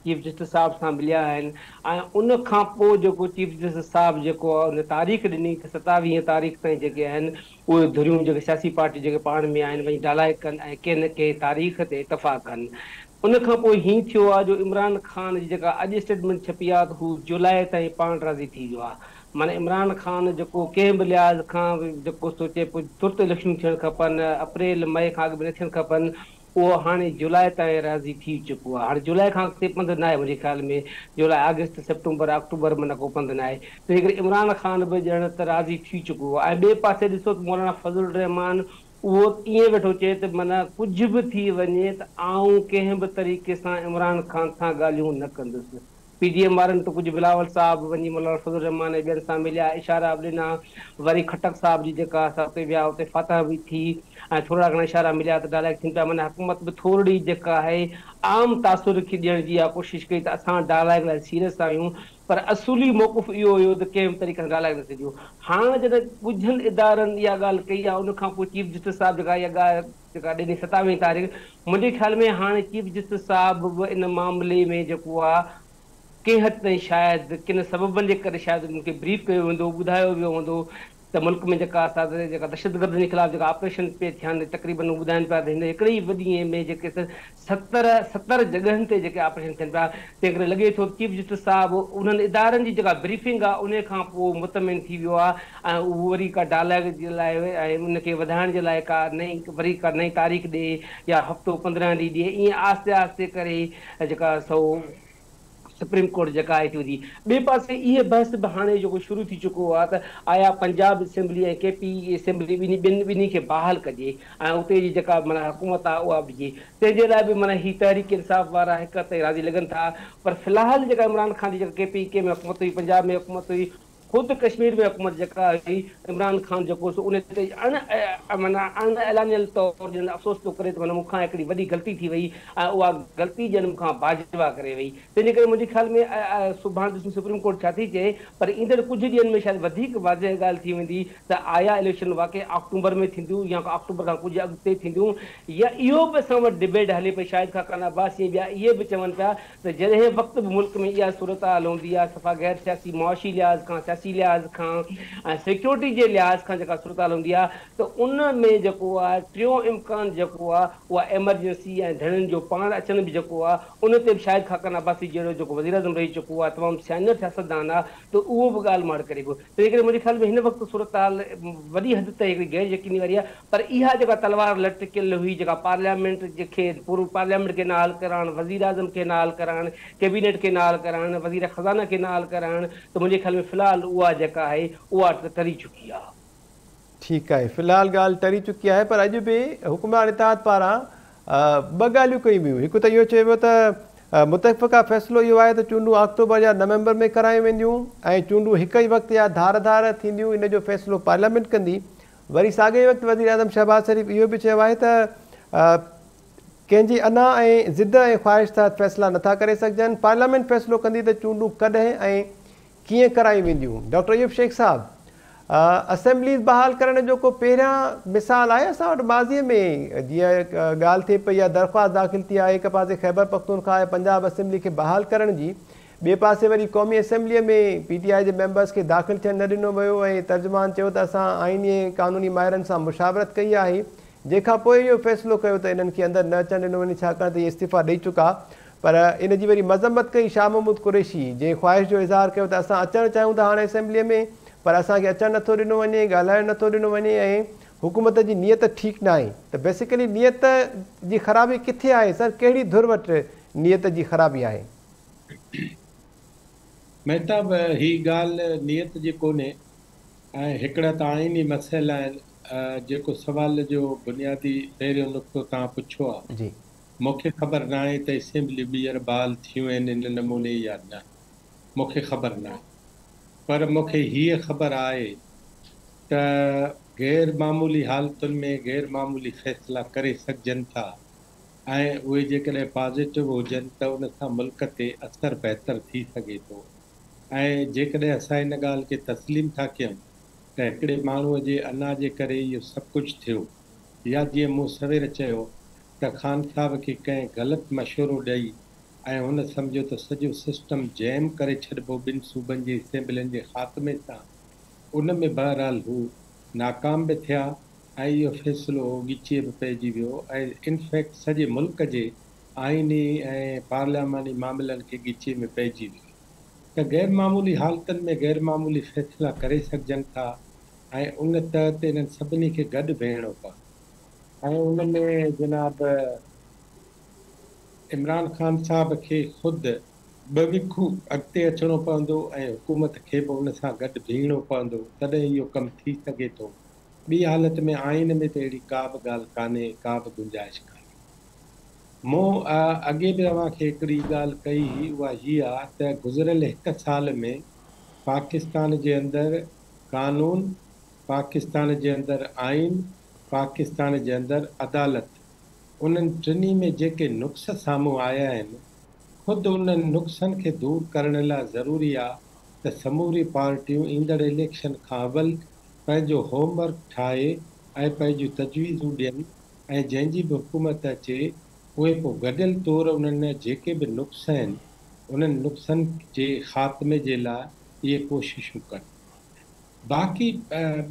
چيف جسٽس صاحب سان مليا آهن ۽ ان کان پوء جيڪو چيف جسٽس صاحب جيڪو آهي ان تاريخ ڏني ته 27 تاريخ تائين جيڪي آهن اهي ڌريون جيڪي سياسي پارٽيون جيڪي پاڻ ۾ آهن وڃي ڊائلاگ ڪن ۽ ڪنهن نه ڪنهن تاريخ تي اتفاق ڪن. ان کان پوء هين ٿيو آهي جو عمران خان جي جيڪا اڄ اسٽيٽمينٽ ڇپي آهي ته هو جولاء تائين پاڻ راضي ٿي ويو آهي معنيٰ عمران خان جيڪو ڪنهن به لحاظ کان جيڪو سوچي پيو ترت اليڪشنون ٿيڻ کپن اپريل مئي کان اڳ ۾ نه ٿيڻ کپن اهو هاڻي جولاء تائين راضي ٿي چڪو آهي. هاڻي جولاء کان اڳتي پنڌ ناهي منهنجي خيال ۾ جولاء آگسٽ سيپٽمبر آڪٽوبر معنيٰ ڪو پنڌ ناهي تنهن ڪري عمران خان به ڄڻ ته راضي ٿي چڪو آهي ۽ ٻئي پاسي ڏسو ته مولانا فضل الرحمان اهو ائين ويٺو چئي ته معنيٰ ڪجهه به ٿي وڃي ته آئون ڪنهن به طريقي سان عمران خان سان ڳالهيون نه ڪندس. پي ڊي ايم وارن ته ڪجهه بلاول صاحب وڃي مولانا فضل الرحمان ۽ ٻين سان مليا، اشارا به ڏنا، وري خٽڪ صاحب جي جيڪا سا اتي ويا اتي فاتحه به ٿي ۽ ٿورڙا گهڻا اشارا مليا ته ڊائلاگ ٿين پيا معنيٰ حڪومت به ٿورڙي جيڪا آهي عام تاثر کي ڏيڻ جي اها ڪوشش ڪئي ته اسان ڊائلاگ لاء سيريس آهيون پر اصولي موقف اهو هيو ته ڪنهن به طريقي سان ڊائلاگ نه ٿيندو. هاڻ جڏهن ڳجهن ادارن اها ڳالهه ڪئي آهي ان کان پوء چيف جسٽس صاحب جيڪا اها ڳالهه جيڪا ڏني ستاويهين تاريخ منهنجي خيال ۾ هاڻي چيف جسٽس صاحب به ان معاملي ۾ جيڪو آهي ڪنهن حد تائين شايد ڪن سببن جي ڪري شايد ان کي بريف ڪيو ويندو ٻڌايو ويو هوندو ته ملڪ ۾ جيڪا اسان جيڪا دهشتگردن جي خلاف جيڪا آپريشن پئي ٿين تقريبن هو ٻڌائن پيا ته هن هڪڙي ئي ڏينهن ۾ جيڪي 70 جڳهن تي جيڪي آپريشن ٿين پيا تنهن ڪري لڳي ٿو ته چيف جسٽس صاحب انهن ادارن جي جيڪا بريفنگ آهي انهي کان پوء مطمئن ٿي ويو آهي ۽ اهو وري ڪا ڊائلاگ جي لاء ۽ ان کي وڌائڻ جي لاء ڪا نئين وري ڪا نئين تاريخ ڏي يا هفتو 15 ڏينهن ڏي ائين آهستي آهستي ڪري جيڪا سو سپريم ڪورٽ جيڪا آهي ٿي وڌي. ٻئي پاسي اهي بحث به هاڻي جيڪو شروع ٿي چڪو آهي ته آيا پنجاب اسيمبلي ۽ ڪي پي اسيمبلي ٻنهي ٻن ٻنهي کي بحال ڪجي ۽ اتي جي جيڪا معنيٰ حڪومت آهي اها به ڏجي تنهن جي لاء به معنيٰ هي تحريڪ انصاف وارا هڪ حد تائين راضي لڳن ٿا پر في الحال جيڪا عمران خان جي جيڪا ڪي پي ڪي ۾ حڪومت هئي پنجاب ۾ حڪومت هئي خود ڪشمير ۾ حڪومت جيڪا هئي عمران خان جيڪو سو ان تي اڻ معنيٰ اڻ اعلانيل طور ڄڻ افسوس ٿو ڪري ته معنيٰ مون کان هڪڙي وڏي غلطي ٿي وئي ۽ اها غلطي ڄڻ مون کان باجوا ڪري وئي تنهن جي ڪري منهنجي خيال ۾ سڀاڻ ڏسون سپريم ڪورٽ ڇا ٿي چئي پر ايندڙ ڪجهه ڏينهن ۾ شايد وڌيڪ واضح ڳالهه ٿي ويندي ته آيا اليڪشن واقعي آڪٽومبر ۾ ٿينديون يا آڪٽوبر کان ڪجهه اڳتي ٿينديون يا اهو به اسان وٽ ڊبيٽ هلي پئي شاهد خاقان عباسي ۽ ٻيا اهي به چون پيا ته جنهن وقت به ملڪ ۾ اها صورتحال هوندي آهي صفا غير سياسي معاشي لحاظ کان سياسي لحاظ کان ۽ سيڪيورٽي جي لحاظ کان جيڪا صورتحال هوندي آهي ته ان ۾ جيڪو آهي ٽيون امڪان جيڪو آهي اها ايمرجنسي ۽ ڌڻين جو پاڻ اچڻ به جيڪو آهي ان تي به شاهد خاقان عباسي جهڙو جيڪو وزيراعظم رهي چڪو آهي تمام سينيئر سياستدان آهي ته اهو به ڳالهه مهاڙ ڪري پيو تنهن ڪري منهنجي خيال ۾ هن وقت صورتحال وڏي حد تائين هڪڙي غير يقيني واري آهي پر اها جيڪا تلوار لٽڪيل هئي جيڪا پارليامينٽ کي پورو پارليامينٽ کي نااهل ڪرائڻ، وزيراعظم کي نااهل ڪرائڻ، ڪيبينيٽ کي نااهل ڪرائڻ، وزير خزانه کي نااهل ڪرائڻ ته منهنجي خيال ۾ في الحال اها جيڪا آهي اها ته ٽري چڪي آهي. ٺيڪ آهي في الحال ڳالهه ٽري چڪي آهي پر اڄ به حڪمران اتحاد پاران ٻه ڳالهيون ڪيون ويون هڪ ته اهو چيو ويو ته متفقه فيصلو اهو آهي ته چونڊون آڪٽوبر يا نومبر ۾ ڪرايون وينديون ۽ چونڊون هڪ ئي وقت يا ڌار ڌار ٿينديون ان جو فيصلو پارليامينٽ ڪندي وري ساڳئي وقت وزيراعظم شهباز شريف اهو به چيو آهي ته ڪنهن جي انا ۽ ضد ۽ خواهش تحت فيصلا نٿا ڪري سگهجن، پارليامينٽ فيصلو ڪندي ته چونڊون ڪڏهن ۽ ڪيئن ڪرايون وينديون. ڊاڪٽر ايوب شيخ صاحب، اسيمبليز بحال ڪرڻ جو ڪو پهريان مثال آهي اسان وٽ ماضي ۾ جيئن ڳالهه ٿئي پئي يا درخواست داخل ٿي آهي هڪ پاسي خيبرپختونخواهه ۽ پنجاب اسيمبلي کي بحال ڪرڻ جي ٻئي پاسي وري قومي اسيمبليء ۾ پي ٽي آء جي ميمبرز کي داخل ٿيڻ نه ڏنو ويو ۽ ترجمان چيو ته اسان آئيني ۽ قانوني ماهرن سان مشاورت ڪئي آهي جنهن کان پوء اهو فيصلو ڪيو ته انهن کي اندر نه اچڻ ڏنو وڃي ڇاڪاڻ ته اهي استعيفا ڏئي چڪا پر ان جي وري مذمت ڪئي شاهه محمود قريشي جنهن خواهش جو اظهار ڪيو ته اسان اچڻ چاهيون ٿا هاڻي اسيمبليء ۾ پر اسان کي اچڻ نٿو ڏنو وڃي ڳالهائڻ نٿو ڏنو وڃي ۽ حڪومت جي نيت ٺيڪ ناهي ته بيسيڪلي نيت جي خرابي ڪٿي آهي سر ڪهڙي ڌر وٽ نيت جي خرابي آهي؟ مهتاب، هي ڳالهه نيت جي ڪونهي ۽ هڪڙا ته آئيني مسئلا آهن، جيڪو سوال جو بنيادي پهريون نقطو توهان پڇيو آهي، مون کي خبر ناهي ته اسيمبليون ٻيهر بحال ٿيون آهن ان نموني يا نه، مون کي خبر ناهي، پر مون کي هيء خبر آهي ته غير معمولي حالتن ۾ غير معمولي فيصلا ڪري سگهجن ٿا. ۽ اهي جيڪڏهن پازيٽو هجن ته ان سان ملڪ تي اثر بهتر ٿي سگهي ٿو ۽ جيڪڏهن اسان ان ڳالهه کي تسليم ٿا ڪيون ته هڪڙي ماڻهوء جي انا جي ڪري اهو سڀ ڪجهه ٿيو يا جيئن مون سوير چيو ته خان صاحب کي ڪنهن غلط مشورو ڏئي ۽ هن سمجهيو ته سڄو سسٽم جيم ڪري ڇڏبو ٻن صوبن جي اسيمبلين جي خاتمي سان، ان ۾ بهرحال هو ناڪام به ٿيا ۽ اهو فيصلو ڳچيء به پئجي ويو ۽ انفيڪٽ سڄي ملڪ جي آئيني ۽ پارلياماني معاملن کي ڳچيء ۾ پئجي ويو ته غير معمولي حالتن ۾ غير معمولي فيصلا ڪري سگهجن ٿا ۽ ان تحت انهن سڀني کي گڏ ويهڻو پوندو. ۽ ان ۾ جناب عمران خان صاحب کي خود ٻه وکون اڳتي اچڻو پوندو ۽ حڪومت کي به ان سان گڏ بيهڻو پوندو تڏهن اهو ڪم ٿي سگهي ٿو. ٻي حالت ۾ آئين ۾ ته اهڙي ڪا به ڳالهه ڪانهي، ڪا به گنجائش ڪانهي. مون اڳي به اوهان کي هڪڙي ڳالهه ڪئي هئي اها هيء آ ته گذريل هڪ سال ۾ پاڪستان جي اندر قانون، پاڪستان جي اندر آئين، پاڪستان جي اندر عدالت، انهن ٽنهي ۾ جيڪي نقص سامهون آيا آهن، خود انهن نقصن کي دور ڪرڻ لاء ضروري آ ته سموري پارٽيون ايندڙ اليڪشن کان اول پنهنجو هوم ورڪ ٺاهي ۽ پنهنجون تجويزون ڏين ۽ جنهن جي به حڪومت اچي اهي پوء گڏيل طور انهن جيڪي به نقص آهن انهن نقصن جي خاتمي جي لاء اهي ڪوششون ڪن. باقي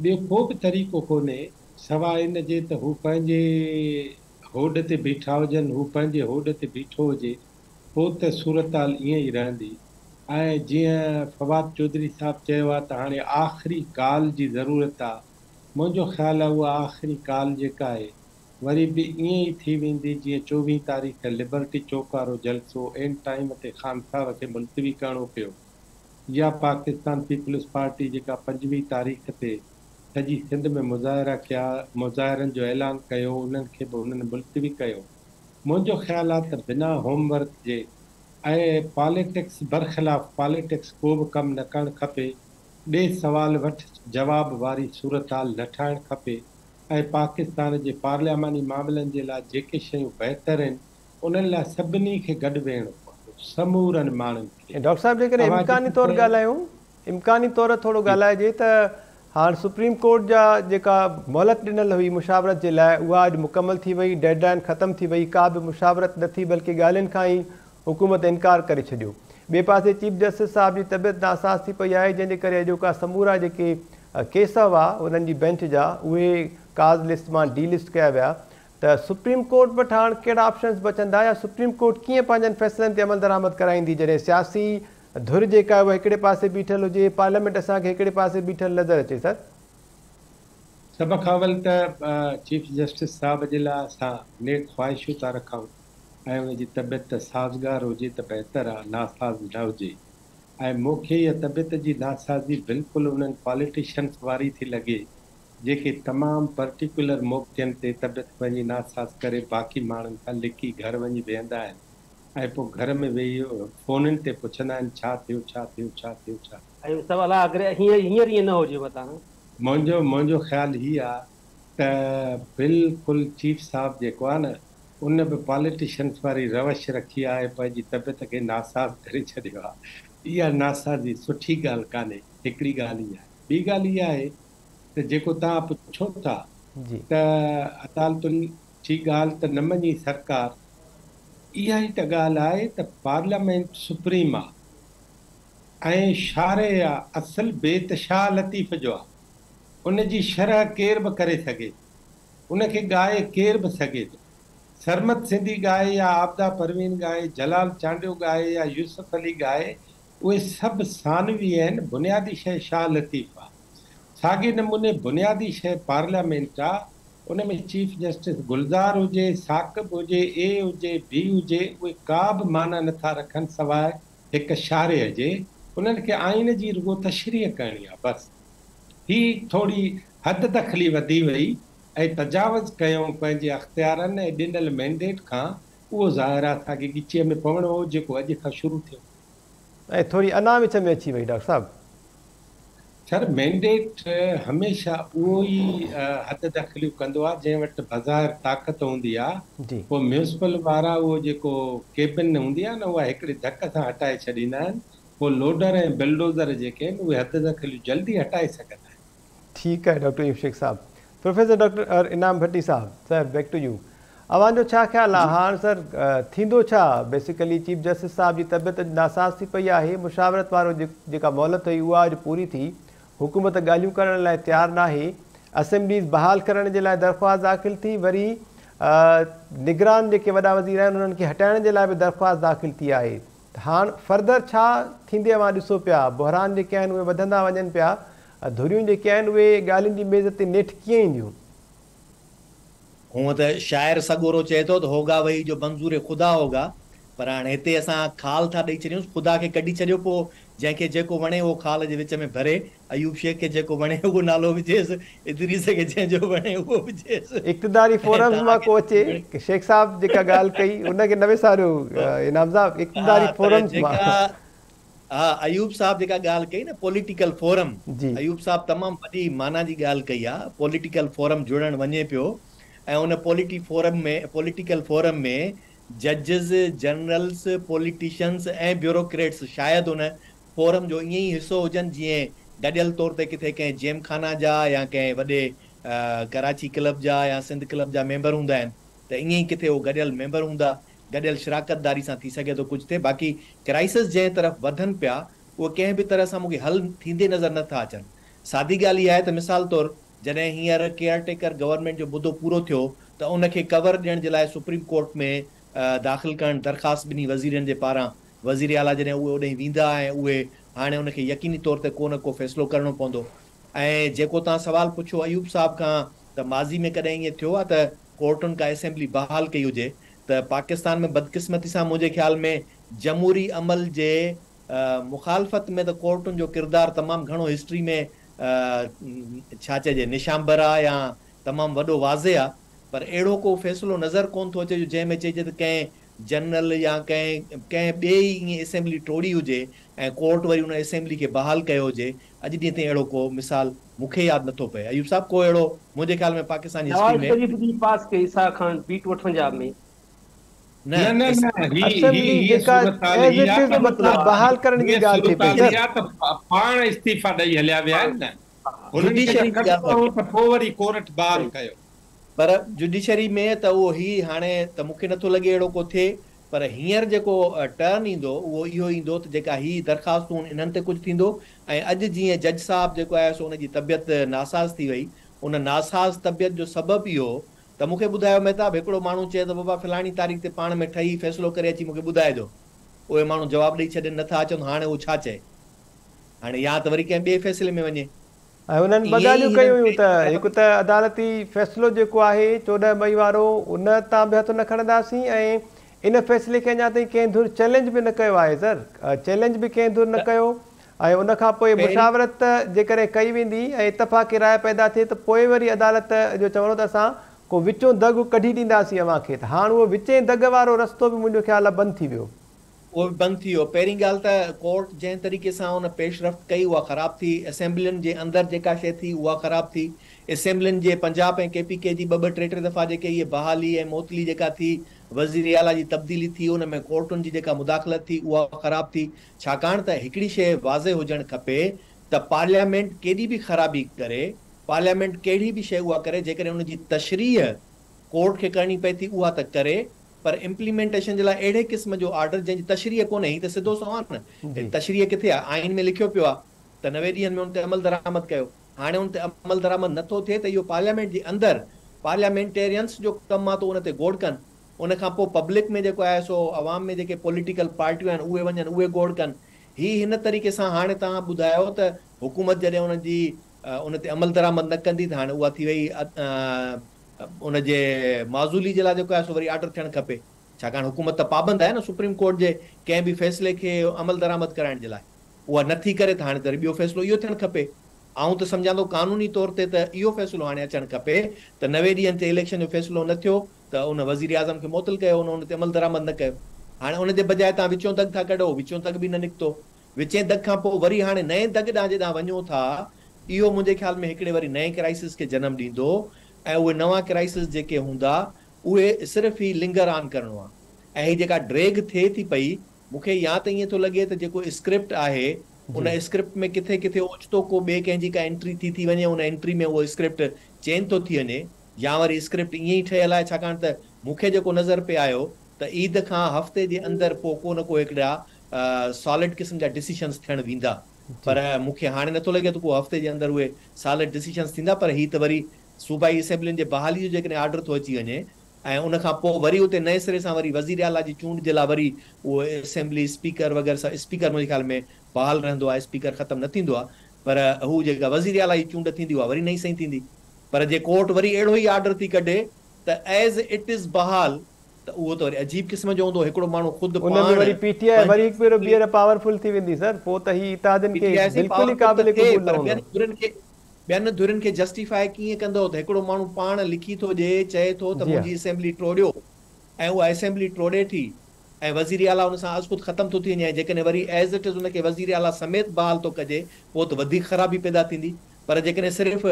ٻيو ڪو به طريقو ڪونهي سواء ان جي ته هو پنهنجي هوڏ تي بيٺا هجن، هو پنهنجي هوڏ تي بيٺو هجي، پوء ته صورتحال ائين ئي رهندي ۽ جيئن فواد چوڌري صاحب چيو آهي ته هاڻي آخري ڪال جي ضرورت آهي، منهنجو خيال آهي اها آخري ڪال جيڪا آهي وري به ائين ئي ٿي ويندي جيئن چوويهين تاريخ لبرٽي چوڪ وارو جلسو عين ٽائيم تي خان صاحب کي ملتوي ڪرڻو پيو. يا پاڪستان پيپلز پارٽي جيڪا 25 تاريخ تي سڄي سنڌ ۾ مظاهرا ڪيا مظاهرن جو اعلان ڪيو انهن کي به انهن ملتوي ڪيو منهنجو خيال آ ته بنا هوم ورڪ جي ۽ پاليٽڪس برخلاف پاليٽڪس ڪو به ڪم نه ڪرڻ کپي ڏي سوال وٺ جواب واري صورتحال نه ٺاهڻ کپي ۽ پاڪستان جي پارلياماني معاملن جي لاء جيڪي شيون بهتر آهن انهن لاء سڀني کي گڏ ويهڻو پوندو، سمورن ماڻهن کي. ڊاڪٽر صاحب جيڪڏهن اوهان امڪاني جيڪي طور چيو. ڳالهايون امڪاني طور ٿورو جي. ڳالهائجي ته هاڻ سپريم ڪورٽ جا جيڪا مهلت ڏنل هئي مشاورت جي لاء اها اڄ مڪمل ٿي وئي، ڊيڊ لائين ختم ٿي وئي، ڪا به مشاورت نه ٿي بلڪه ڳالهين کان ئي حڪومت انڪار ڪري ڇڏيو. ٻئي پاسي چيف جسٽس صاحب جي طبيعت ناساز ٿي پئي آهي جنهن جي ڪري اڄوڪا سمورا جيڪي ڪيس هئا انهن جي بينچ جا اهي ڪاز لسٽ مان ڊي لسٽ ڪيا ويا ته سپريم ڪورٽ وٽ هاڻ ڪهڙا آپشنز بچندا يا سپريم ڪورٽ ڪيئن پنهنجن فيصلن تي عملدرآمد ڪرائيندي جڏهن سياسي ڌر جيڪا آهي اها هڪڙي پاسي بيٺل هجي، پارليامينٽ اسان کي هڪڙي پاسي بيٺل نظر اچي سر. سڀ کان اول ته چيف جسٽس صاحب جي لاء اسان نيڪ خواهشون ٿا رکون ۽ ان جي طبيعت ته سازگار هجي ته بهتر آ ناساز نه هجي ۽ مون کي اها طبيعت جي ناسازي بلڪل انهن پاليٽيشنس واري ٿي لڳي جيڪي تمام پرٽيڪيولر موقعن تي طبيعت پنهنجي ناساز ڪري باقي ماڻهن کان لڪي گهر وڃي ويهندا آهن ۽ پوء گهر ۾ ويهي فونن تي پڇندا آهن ڇا ٿيو ڇا ٿيو ڇا ٿيو ڇا ٿيو. ۽ سڀ الله اگر هينئر ائين نه هجي متان. منهنجو منهنجو خيال هي آ ته بلڪل چيف صاحب جيڪو آ نه ان به پاليٽيشنس واري روش رکي آ ۽ پنهنجي طبيعت کي ناساز ڪري ڇڏيو آ. اها ناسازي سٺي ڳالهه ڪانهي هڪڙي ڳالهه اها آهي. ٻي ڳالهه اها آهي ته جيڪو توهان پڇو ٿا ته عدالتن جي ڳالهه ته نه مڃي سرڪار، اها ئي ته ڳالهه آهي ته پارليامينٽ سپريم آ ۽ شارح آ، اصل بيت شاهه لطيف جو آ، ان جي شرح ڪير به ڪري سگهي ٿو، ان کي ڳائي ڪير به سگهي ٿو. سرمد سنڌي ڳائي يا عابده پروين ڳائي، جلال چانڊيو ڳائي يا يوسف علي ڳائي، اهي سڀ ثانوي آهن، بنيادي شيء شاهه لطيف آ. ساڳئي نموني بنيادي شيء پارليامينٽ آ، ان ۾ چيف جسٽس گلزار هجي، ثاقب هجي، اي هجي، بي هجي، اهي ڪا به معنيٰ نه ٿا رکن سواء هڪ شارح جي، انهن کي آئين جي رڳو تشريح ڪرڻي آ بس. هي ٿوري حد دخلي وڌي وئي ۽ تجاوز ڪيائون پنهنجي اختيارن ۽ ڏنل مينڊيٽ کان، اهو ظاهر آ اسان کي ڳچيء ۾ پوڻو هو جيڪو اڄ کان شروع ٿيو. ۽ ٿوري انا وچ ۾ اچي وئي ڊاڪٽر صاحب. سر مينڊيٽ هميشه اهو ئي حد دخليون ڪندو آهي جنهن وٽ بظاهر طاقت هوندي آهي پوء ميونسپل وارا اهو جيڪو ڪيبن هوندي آهي نه اها هڪڙي ڌڪ سان هٽائي ڇڏيندا آهن پوء لوڊر ۽ بلڊوزر جيڪي آهن اهي حد دخليون جلدي هٽائي سگهندا آهن. ٺيڪ آهي ڊاڪٽر ايوب شيخ صاحب. پروفيسر ڊاڪٽر انعام ڀٽي صاحب sir back to you. اوهان جو ڇا خيال آ هاڻ سر ٿيندو ڇا؟ بيسيڪلي چيف جسٽس صاحب جي طبيعت اڄ ناساز ٿي پئي آهي، مشاورت وارو جيڪا مهلت هئي اها اڄ پوري ٿي، حڪومت ڳالهيون ڪرڻ لاء تيار ناهي، اسيمبليز بحال ڪرڻ جي لاء درخواست داخل ٿي، وري نگران جيڪي وڏا وزير آهن انهن کي هٽائڻ جي لاء به درخواست داخل ٿي آهي ته هاڻ فردر ڇا ٿيندي اوهان ڏسو پيا، بحران جيڪي آهن اهي وڌندا وڃن پيا، ڌريون جيڪي آهن اهي ڳالهين جي ميز تي نيٺ ڪيئن اينديون؟ هونء ته شاعر سڳورو چئي ٿو ته هوگا وهي جو منظور خدا هوگا پر هاڻي هتي اسان خال ٿا ڏئي ڇڏيونس، خدا کي ڪڍي ڇڏيو پوء جنهن کي جيڪو وڻي اهو خال جي وچ ۾ ڀري، ايوب شيخ کي جيڪو وڻي اهو نالو وجهيس، ادريس کي جنهن جو وڻي اهو وجهيس اقتداري ۽ فورمز توهان مان کي ڪو جيڪو اچي، وڻي. شيخ صاحب جيڪا ڳالهه ڪئي ان کي نه وساريو انعام صاحب ها اقتداري پر فورمز مان. جيڪا ها ايوب صاحب جيڪا ڳالهه ڪئي نه پوليٽيڪل فورم ايوب صاحب تمام وڏي معنيٰ جي ڳالهه ڪئي آ پوليٽيڪل فورم جڙڻ وڃي پيو ۽ ان پوليٽي فورم ۾ پوليٽيڪل فورم ۾ ججز جنرلز پوليٽيشنز ۽ بيوروڪريٽس شايد ان فورم جو ائين ئي حصو هجن جيئن گڏيل طور تي ڪٿي ڪنهن جيم خانه جا يا ڪنهن وڏي ڪراچي ڪلب جا يا سنڌ ڪلب جا ميمبر هوندا آهن ته ائين ئي ڪٿي اهو گڏيل ميمبر هوندا گڏيل شراڪت داري سان ٿي سگهي ٿو ڪجهه ٿئي باقي ڪرائسس جنهن طرف وڌن پيا اهي ڪنهن به طرح سان مون کي حل ٿيندي نظر نه ٿا اچن. سادي ڳالهه اها آهي ته مثال طور جڏهن هينئر ڪيئر ٽيڪر گورنمينٽ جو مدو پورو ٿيو ته ان کي ڪور ڏيڻ جي لاء سپريم ڪورٽ ۾ داخل ڪرڻ درخواست ٻنهي وزيرن جي پاران وزير اعليٰ جڏهن اهي اوڏهين ويندا ۽ اهي هاڻي ان کي يقيني طور تي ڪو نه ڪو فيصلو ڪرڻو پوندو ۽ جيڪو توهان سوال پڇيو ايوب صاحب کان ته ماضي ۾ ڪڏهن ائين ٿيو آهي ته ڪورٽن ڪا اسيمبلي بحال ڪئي هجي ته پاڪستان ۾ بدقسمتي سان منهنجي خيال ۾ جمهوري عمل جي مخالفت ۾ ته ڪورٽن جو ڪردار تمام گهڻو هسٽري ۾ ڇا چئجي نشانبر آ يا تمام وڏو واضح آ پر اهڙو ڪو فيصلو نظر ڪونه ٿو اچي جو جنهن ۾ چئجي ته ڪنهن جنرل يا ڪنهن ڪنهن ٻئي ئي ائين اسيمبلي ٽوڙي هجي ۽ ڪورٽ وري ان اسيمبلي کي بحال ڪيو هجي اڄ ڏينهن تائين اهڙو ڪو مثال مون کي ياد نٿو پئي ايوب صاحب ڪو اهڙو منهنجي خيال ۾ پاڪستان جي نواز هسٽري ۾. شريف جي پاس ڪئي اسحاق خان بي 258 ۾. نه نه نه نه هي هي اسيمبلي هيء جيڪا صورتحال ايز هي it آ از ته مطلب بحال ڪرڻ جي هيء ڳالهه ٿئي پئي صورتحال سر. هي آ ته پاڻ استعيفا ڏئي هليا ويا آهن نه هنن کي جڊيشري جي ڳالهه ڪڍڻو ٿا هو ڪيون. ته پوء وري ڪورٽ بحال ڪيو. پر جڊيشري ۾ ته اهو هي هاڻي ته مون کي نٿو لڳي اهڙو ڪو ٿئي پر هينئر جيڪو ٽرن ايندو اهو اهو ايندو ته جيڪا هي درخواستون انهن تي ڪجهه ٿيندو ۽ اڄ جيئن جج صاحب جيڪو آهي سو ان جي طبيعت ناساز ٿي وئي ان ناساز طبيعت جو سبب اهو ته مون کي ٻڌايو مهتاب هڪڙو ماڻهو چئي ته بابا فلاڻي تاريخ تي پاڻ ۾ ٺهي فيصلو ڪري اچي مون کي ٻڌائجو اهي ماڻهو جواب ڏئي ڇڏين نٿا اچن هاڻي اهو ڇا چئي هاڻي يا ته وري ڪنهن ٻئي فيصلي ۾ وڃي. ۽ انهن ٻه ائين ئي ڳالهيون هنن ڪيون هيون پيش ته ڪرڻ هڪ ته عدالتي فيصلو جيڪو آهي 14 مئي وارو ان تان به هٿ نه کڻنداسين ۽ ان فيصلي کي اڃا تائين ڪنهن ڌر چئلينج به نه ڪيو آهي سر چئلينج به ڪنهن ڌر نه ته ڪيو ۽ ان کان پوء پهرين مشاورت جيڪڏهن ڪئي ويندي ۽ اتفاق راء پيدا ٿئي ته پوء وري عدالت جو چوڻ هو ته اسان ڪو وچون دڳ ڪڍي ڏينداسين اوهان کي ته هاڻ اهو وچين دڳ وارو رستو به منهنجو خيال آهي بند ٿي ويو. اهو به بند ٿي ويو. پهرين ڳالهه ته ڪورٽ جنهن طريقي سان ان پيش رفت ڪئي اها خراب ٿي، اسيمبلين جي اندر جيڪا شيء ٿي اها خراب ٿي، اسيمبلين جي پنجاب ۽ ڪي پي ڪي جي ٻه ٻه ٽي ٽي دفعا جيڪي اهي بحالي ۽ معطلي جيڪا ٿي، وزير اعليٰ جي تبديلي ٿي ان ۾ ڪورٽن جي جيڪا مداخلت ٿي اها خراب ٿي، ڇاڪاڻ ته هڪڙي شيء واضح هجڻ کپي ته پارليامينٽ ڪيڏي به خرابي ڪري، پارليامينٽ ڪهڙي به شيء اها ڪري جيڪڏهن ان جي تشريح ڪورٽ کي ڪرڻي پئي ٿي اها ته ڪري پر امپليمينٽيشن جي لاء اهڙي قسم جو آرڊر جنهن جي تشريح ڪونهي، هي ته سڌو سنئون آهي نه، تشريح ڪٿي آهي، آئين ۾ لکيو پيو آهي ته 90 ڏينهن ۾ ان تي عملدرآمد ڪيو، هاڻي ان تي عملدرآمد نه ٿو ٿئي ته اهو پارليامينٽ جي اندر پارليامينٽيرينس جو ڪم آهي ته ان تي گوڙ ڪن، ان کان پوء پبلڪ ۾ جيڪو آهي سو عوام ۾ جيڪي پوليٽيڪل پارٽيون آهن اهي وڃن اهي گوڙ ڪن، هي هن طريقي سان هاڻي توهان ٻڌايو ته حڪومت جڏهن ان جي ان تي عملدرآمد نه ڪندي ته هاڻي اها ٿي وئي ان جي معزولي جي لاء جيڪو آهي سو وري آرڊر ٿيڻ کپي ڇاڪاڻ حڪومت ته پابند آهي نه سپريم ڪورٽ جي ڪنهن به فيصلي کي عملدرآمد ڪرائڻ جي لاء اها نه ٿي ڪري ته هاڻي ته وري ٻيو فيصلو اهو ٿيڻ کپي آئون ته سمجهان ٿو قانوني طور تي ته اهو فيصلو هاڻي اچڻ کپي ته 90 ڏينهن تي اليڪشن جو فيصلو نه ٿيو ته ان وزيراعظم کي معطل ڪيو ان ان تي عملدرآمد نه ڪيو هاڻي ان جي بجاء توهان وچون دڳ ٿا ڪڍو وچون دڳ به نه نڪتو وچين دڳ کان پوء وري هاڻي نئين دڳ ڏانهن جيڏانهن وڃو ٿا، اهو منهنجي خيال ۾ هڪڙي وري نئين ڪرائسس کي جنم ڏيندو ۽ اهي نوان ڪرائسس جيڪي هوندا، اهي صرف هي لنگر آن ڪرڻو آهي ۽ هي جيڪا ڊريگ ٿئي ٿي پئي، مون کي يا ته ائين ٿو لڳي ته جيڪو اسڪرپٽ آهي، ان اسڪرپٽ ۾ ڪٿي ڪٿي اوچتو ڪو ٻئي ڪنهن جي ڪا انٽري ٿي ٿي وڃي، ان انٽري ۾ اهو اسڪرپٽ چينج ٿو ٿي وڃي يا وري اسڪرپٽ ائين ئي ٺهيل آهي، ڇاڪاڻ ته مون کي جيڪو نظر پئي آيو ته عيد کان هفتي جي اندر پوء ڪو نه ڪو هڪڙا سالڊ قسم جا ڊسيشنز ٿيڻ ويندا پر مون کي هاڻي نٿو لڳي ته ڪو هفتي جي اندر اهي سالڊ ڊسيشنز ٿيندا پر هي ته وري صوبائي اسيمبلين جي بحالي جو جيڪڏهن آرڊر ٿو اچي وڃي ۽ ان کان پوء وري اتي نئين سري سان وري وزير اعليٰ جي چونڊ جي لاء وري اهو اسيمبلي اسپيڪر وغيره سڀ اسپيڪر منهنجي خيال ۾ بحال رهندو آهي اسپيڪر ختم نه ٿيندو آهي پر هو جيڪا وزير اعليٰ جي چونڊ ٿيندي اها وري نئين سئين ٿيندي پر جي ڪورٽ وري اهڙو ئي آرڊر ٿي ڪڍي ته ايز it از بحال ته اهو ته وري عجيب قسم جو هوندو هڪڙو ماڻهو خود ان ۾ پاڻ وري پي ٽي آء وري پنهنجي هڪ ڀيرو ٻيهر پاورفل ٿي ويندي سر پوء ته هي اتحادين پي کي ٽي آء سائين بلڪل ئي پاورفل ته قابل ٿئي قبول نه پر هوندو. ٻين ڌرين کي ٻين ڌرين کي جسٽيفاء ڪيئن ڪندؤ ته هڪڙو ماڻهو پاڻ لکي ٿو ڏئي چئي ٿو ته جي ها. منهنجي اسيمبلي ٽوڙيو ۽ اها اسيمبلي ٽوڙي ٿي ۽ وزير اعليٰ ان سان ازخود ختم ٿو ٿي وڃي ۽ جيڪڏهن وري ايز it از ان کي وزير اعليٰ سميت بحال ٿو ڪجي پوء ته وڌيڪ خرابي پيدا ٿيندي پر جيڪڏهن صرف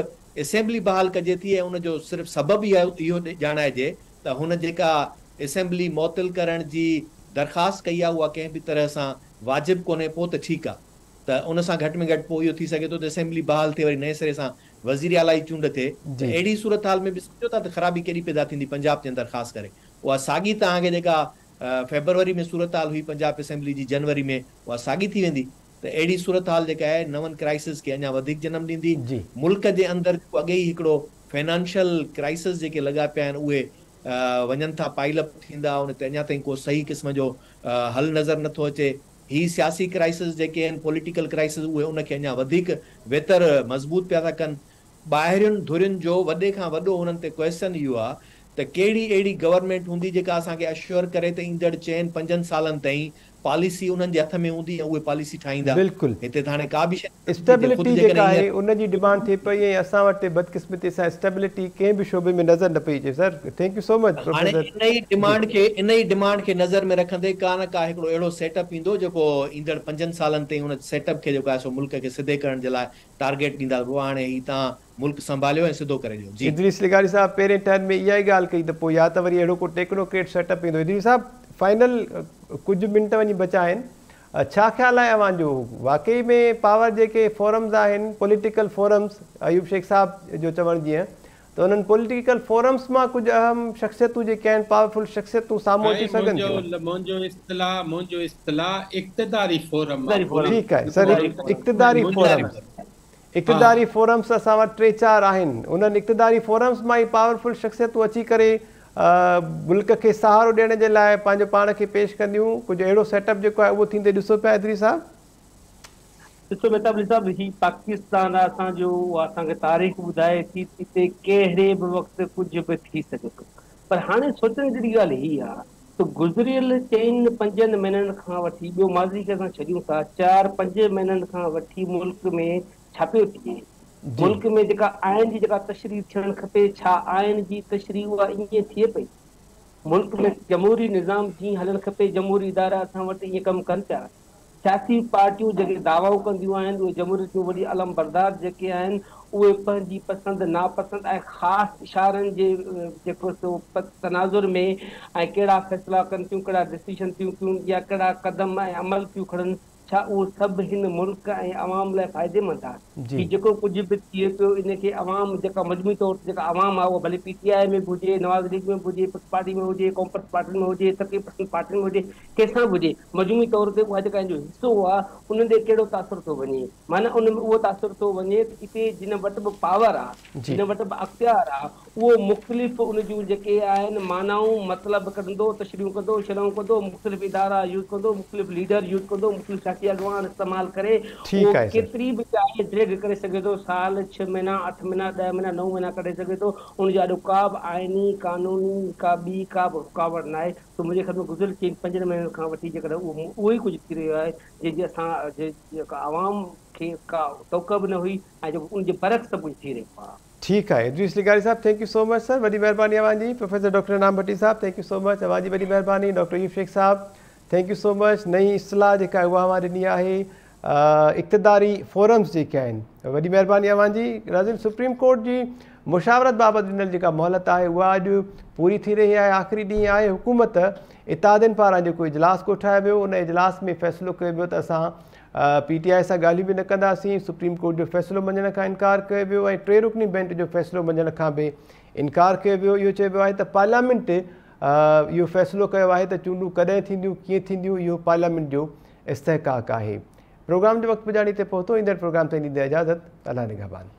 اسيمبلي بحال ڪجي ٿي ۽ ان جو صرف سبب ئي اهو ڄاڻائجي ته هن جيڪا اسيمبلي معطل ڪرڻ جي درخواست ڪئي آهي اها ڪنهن به طرح سان واجب ڪونهي پوء ته ٺيڪ آهي. ته ان سان گهٽ ۾ گهٽ پوء اهو ٿي سگهي ٿو ته اسيمبلي بحال ٿئي وري نئين سري سان وزير اعليٰ جي چونڊ ٿئي ته اهڙي صورتحال ۾ به سمجهو ٿا ته خرابي ڪيڏي پيدا ٿيندي پنجاب جي اندر خاص ڪري اها ساڳي توهان کي جيڪا فيبروري ۾ صورتحال هئي پنجاب اسيمبلي جي جنوري ۾ اها ساڳي ٿي ويندي ته اهڙي صورتحال جيڪا آهي نون ڪرائسز کي اڃا وڌيڪ جنم ڏيندي ملڪ جي اندر جيڪو اڳي ئي هڪڙو فنانشل ڪرائسز جيڪي لڳا پيا آهن اهي وڃن ٿا پائل اپ ٿيندا ان تي اڃا تائين ڪو صحيح قسم جو حل نظر نٿو اچي. هي سياسي ڪرائسز جيڪي آهن پوليٽيڪل ڪرائسز اهي ان کي اڃا وڌيڪ ويتر مضبوط پيا ٿا ڪن. ٻاهرين ڌرين جو وڏي کان وڏو هنن تي ڪوئسچن اهو آهي ته ڪهڙي اهڙي گورنمينٽ هوندي جيڪا اسان کي اشوئر ڪري ته ايندڙ چئن پنجن سالن تائين پاليسي انهن جي هٿ ۾ هوندي ۽ اهي پاليسي ٺاهيندا. بلڪل. هتي ته هاڻي ڪا به شيء نٿي ٿئي خود اسٽيبلٽي جيڪڏهن جيڪا آهي هينئر ان جي ڊمانڊ ٿئي پئي ۽ اسان وٽ بدقسمتي سان اسٽيبلٽي ڪنهن به شعبي ۾ نظر نه پئي اچي سر thank you سو مچ هاڻي پروفيسر انهي جي. ڊمانڊ کي انهي ڊمانڊ کي نظر ۾ رکندي ڪا نه ڪا هڪڙو اهڙو سيٽ اپ ايندو جيڪو ايندڙ پنجن سالن تائين ان سيٽ اپ کي جيڪو آهي سو ملڪ کي سڌي ڪرڻ جي لاء ٽارگيٽ ڏيندا ته بابا هاڻي هي توهان ملڪ سنڀاليو ۽ سڌو ڪري ڏيو جي. ادريس لغاري صاحب پهرين ٽرم ۾ اها ئي ڳالهه ڪئي ته پوء يا ته وري اهڙو ڪو ٽيڪنوڪريٽ سيٽ اپ ايندو ادريس صاحب فائنل ڪجهه منٽ وڃي بچا آهن ڇا خيال آهي اوهان جو واقعي ۾ پاور جيڪي فورمز آهن پوليٽيڪل فورمز ايوب شيخ صاحب جو چوڻ جيئن ته انهن پوليٽيڪل فورمز مان ڪجهه اهم شخصيتون جيڪي آهن پاورفل شخصيتون سامهون اچي سائين سگهن منهنجو ٿيون. منهنجو اصطلاح منهنجو اصطلاح اقتداري فورم آ اقتداري فورم ٺيڪ آهي سر پوليٽيڪل فورم اقتداري منهنجو اقتداري فورمز فورم. ها اقتداري فورمز اسان وٽ ٽي چار آهن انهن اقتداري فورمز مان ئي پاورفل شخصيتون اچي ڪري ملڪ کي سهارو ڏيڻ جي لاء پنهنجو پاڻ کي پيش ڪنديون ڪجهه اهڙو سيٽ اپ جيڪو آهي اهو ٿيندي ڏسو پيا ادريس صاحب. ڏسو مهتاب علي صاحب هي پاڪستان آ اسان جو اها اسان کي تاريخ ٻڌائي ٿي ته هتي ڪهڙي به وقت ڪجهه به ٿي سگهي ٿو پر هاڻي سوچڻ جهڙي ڳالهه هي آ ته گذريل چئن پنجن مهينن کان وٺي ٻيو ماضي کي اسان ڇڏيون ٿا چار پنج مهينن کان وٺي ملڪ ۾ ڇا پيو ٿئي؟ ملڪ ۾ جيڪا آئين جي جيڪا تشريح ٿيڻ کپي ڇا آئين جي تشريح اها ائين ٿئي پئي؟ ملڪ ۾ جمهوري نظام جيئن هلڻ کپي جمهوري ادارا اسان وٽ ائين ڪم ڪن پيا؟ سياسي پارٽيون جيڪي دعوائون ڪنديون آهن اهي جمهوريت جون وڏي علمبردار جيڪي آهن اهي پنهنجي پسند ناپسند ۽ خاص اشارن جي جيڪو سو تناظر ۾ ۽ ڪهڙا فيصلا ڪن ٿيون ڪهڙا ڊسيشن ٿيون ڪيون يا ڪهڙا قدم ۽ عمل ٿيون کڻن ڇا اهو سڀ هن ملڪ ۽ عوام لاء فائديمند آهي؟ هي جيڪو ڪجهه به ٿئي پيو ان کي عوام جيڪا مجموعي طور تي جيڪا عوام آهي اها ڀلي پي ٽي آء ۾ به هجي، نواز ليگ ۾ به هجي، پيپلز پارٽي ۾ هجي، قومپرست پارٽين ۾ هجي، ترقي پسند پارٽين ۾ هجي، ڪنهن سان به هجي مجموعي طور تي اها جيڪا ان جو حصو آهي ان ڏي ڪهڙو تاثر ٿو وڃي؟ معنيٰ ان ۾ اهو تاثر ٿو وڃي ته اتي جن وٽ به پاور آهي، جن وٽ به اختيار آهي اهو مختلف ان جون جيڪي آهن معنائون مطلب ڪڍندو، تشريحون ڪندو، شرحون ڪندو، مختلف ادارا يوز ڪندو، مختلف ليڊر يوز ڪندو، مختلف سياسي اڳواڻ استعمال ڪري اهو ٺيڪ آهي سر. ڪيتري به چاهي ڊيگهه ڪري سگهي ٿو، سال، ڇهه مهينا، اٺ مهينا، ڏهه مهينا، نو مهينا ڪڍي سگهي ٿو، ان جي آڏو ڪا به آئيني، قانوني، ڪا ٻي ڪا به رڪاوٽ ناهي، سو منهنجي خيال ۾ گذريل چئن پنجن مهينن کان وٺي جيڪڏهن اهو اهو ئي ڪجهه ٿي رهيو آهي جنهن جي اسان جيڪا عوام کي ڪا توقع به نه هئي ۽ جيڪو ان جي برعڪس سڀ ڪجهه ٿي رهيو آهي. ٺيڪ آهي ادريس لغاري صاحب thank you سو مچ سر وڏي مهرباني اوهان جي پروفيسر ڊاڪٽر انعام ڀٽي صاحب thank you سو مچ اوهان جي وڏي مهرباني ڊاڪٽر ايوب شيخ صاحب thank you سو مچ نئين اصطلاح جيڪا آهي اها اوهان ڏني آهي اقتداري فورمز جيڪي آهن وڏي مهرباني اوهان جي ناظرين سپريم ڪورٽ جي مشاورت بابت ڏنل جيڪا مهلت آهي اها اڄ پوري ٿي رهي آهي آخري ڏينهن آهي حڪومت اتحادين پاران جيڪو اجلاس ڪوٺايو ويو ان اجلاس ۾ فيصلو ڪيو ويو ته اسان پي ٽي آء سان ڳالهيون به نه ڪنداسين، سپريم ڪورٽ جو فيصلو مڃڻ کان انڪار ڪيو ويو ۽ ٽي رڪني بينچ جو فيصلو مڃڻ کان به انڪار ڪيو ويو، اهو چيو ويو آهي ته پارليامينٽ اهو فيصلو ڪيو آهي ته چونڊون ڪڏهن ٿينديون ڪيئن ٿينديون اهو پارليامينٽ جو استحقاق آهي. پروگرام جو وقت پڄاڻي تي پهتو ايندڙ پروگرام تائين ڏيندا اجازت الله نگهبان.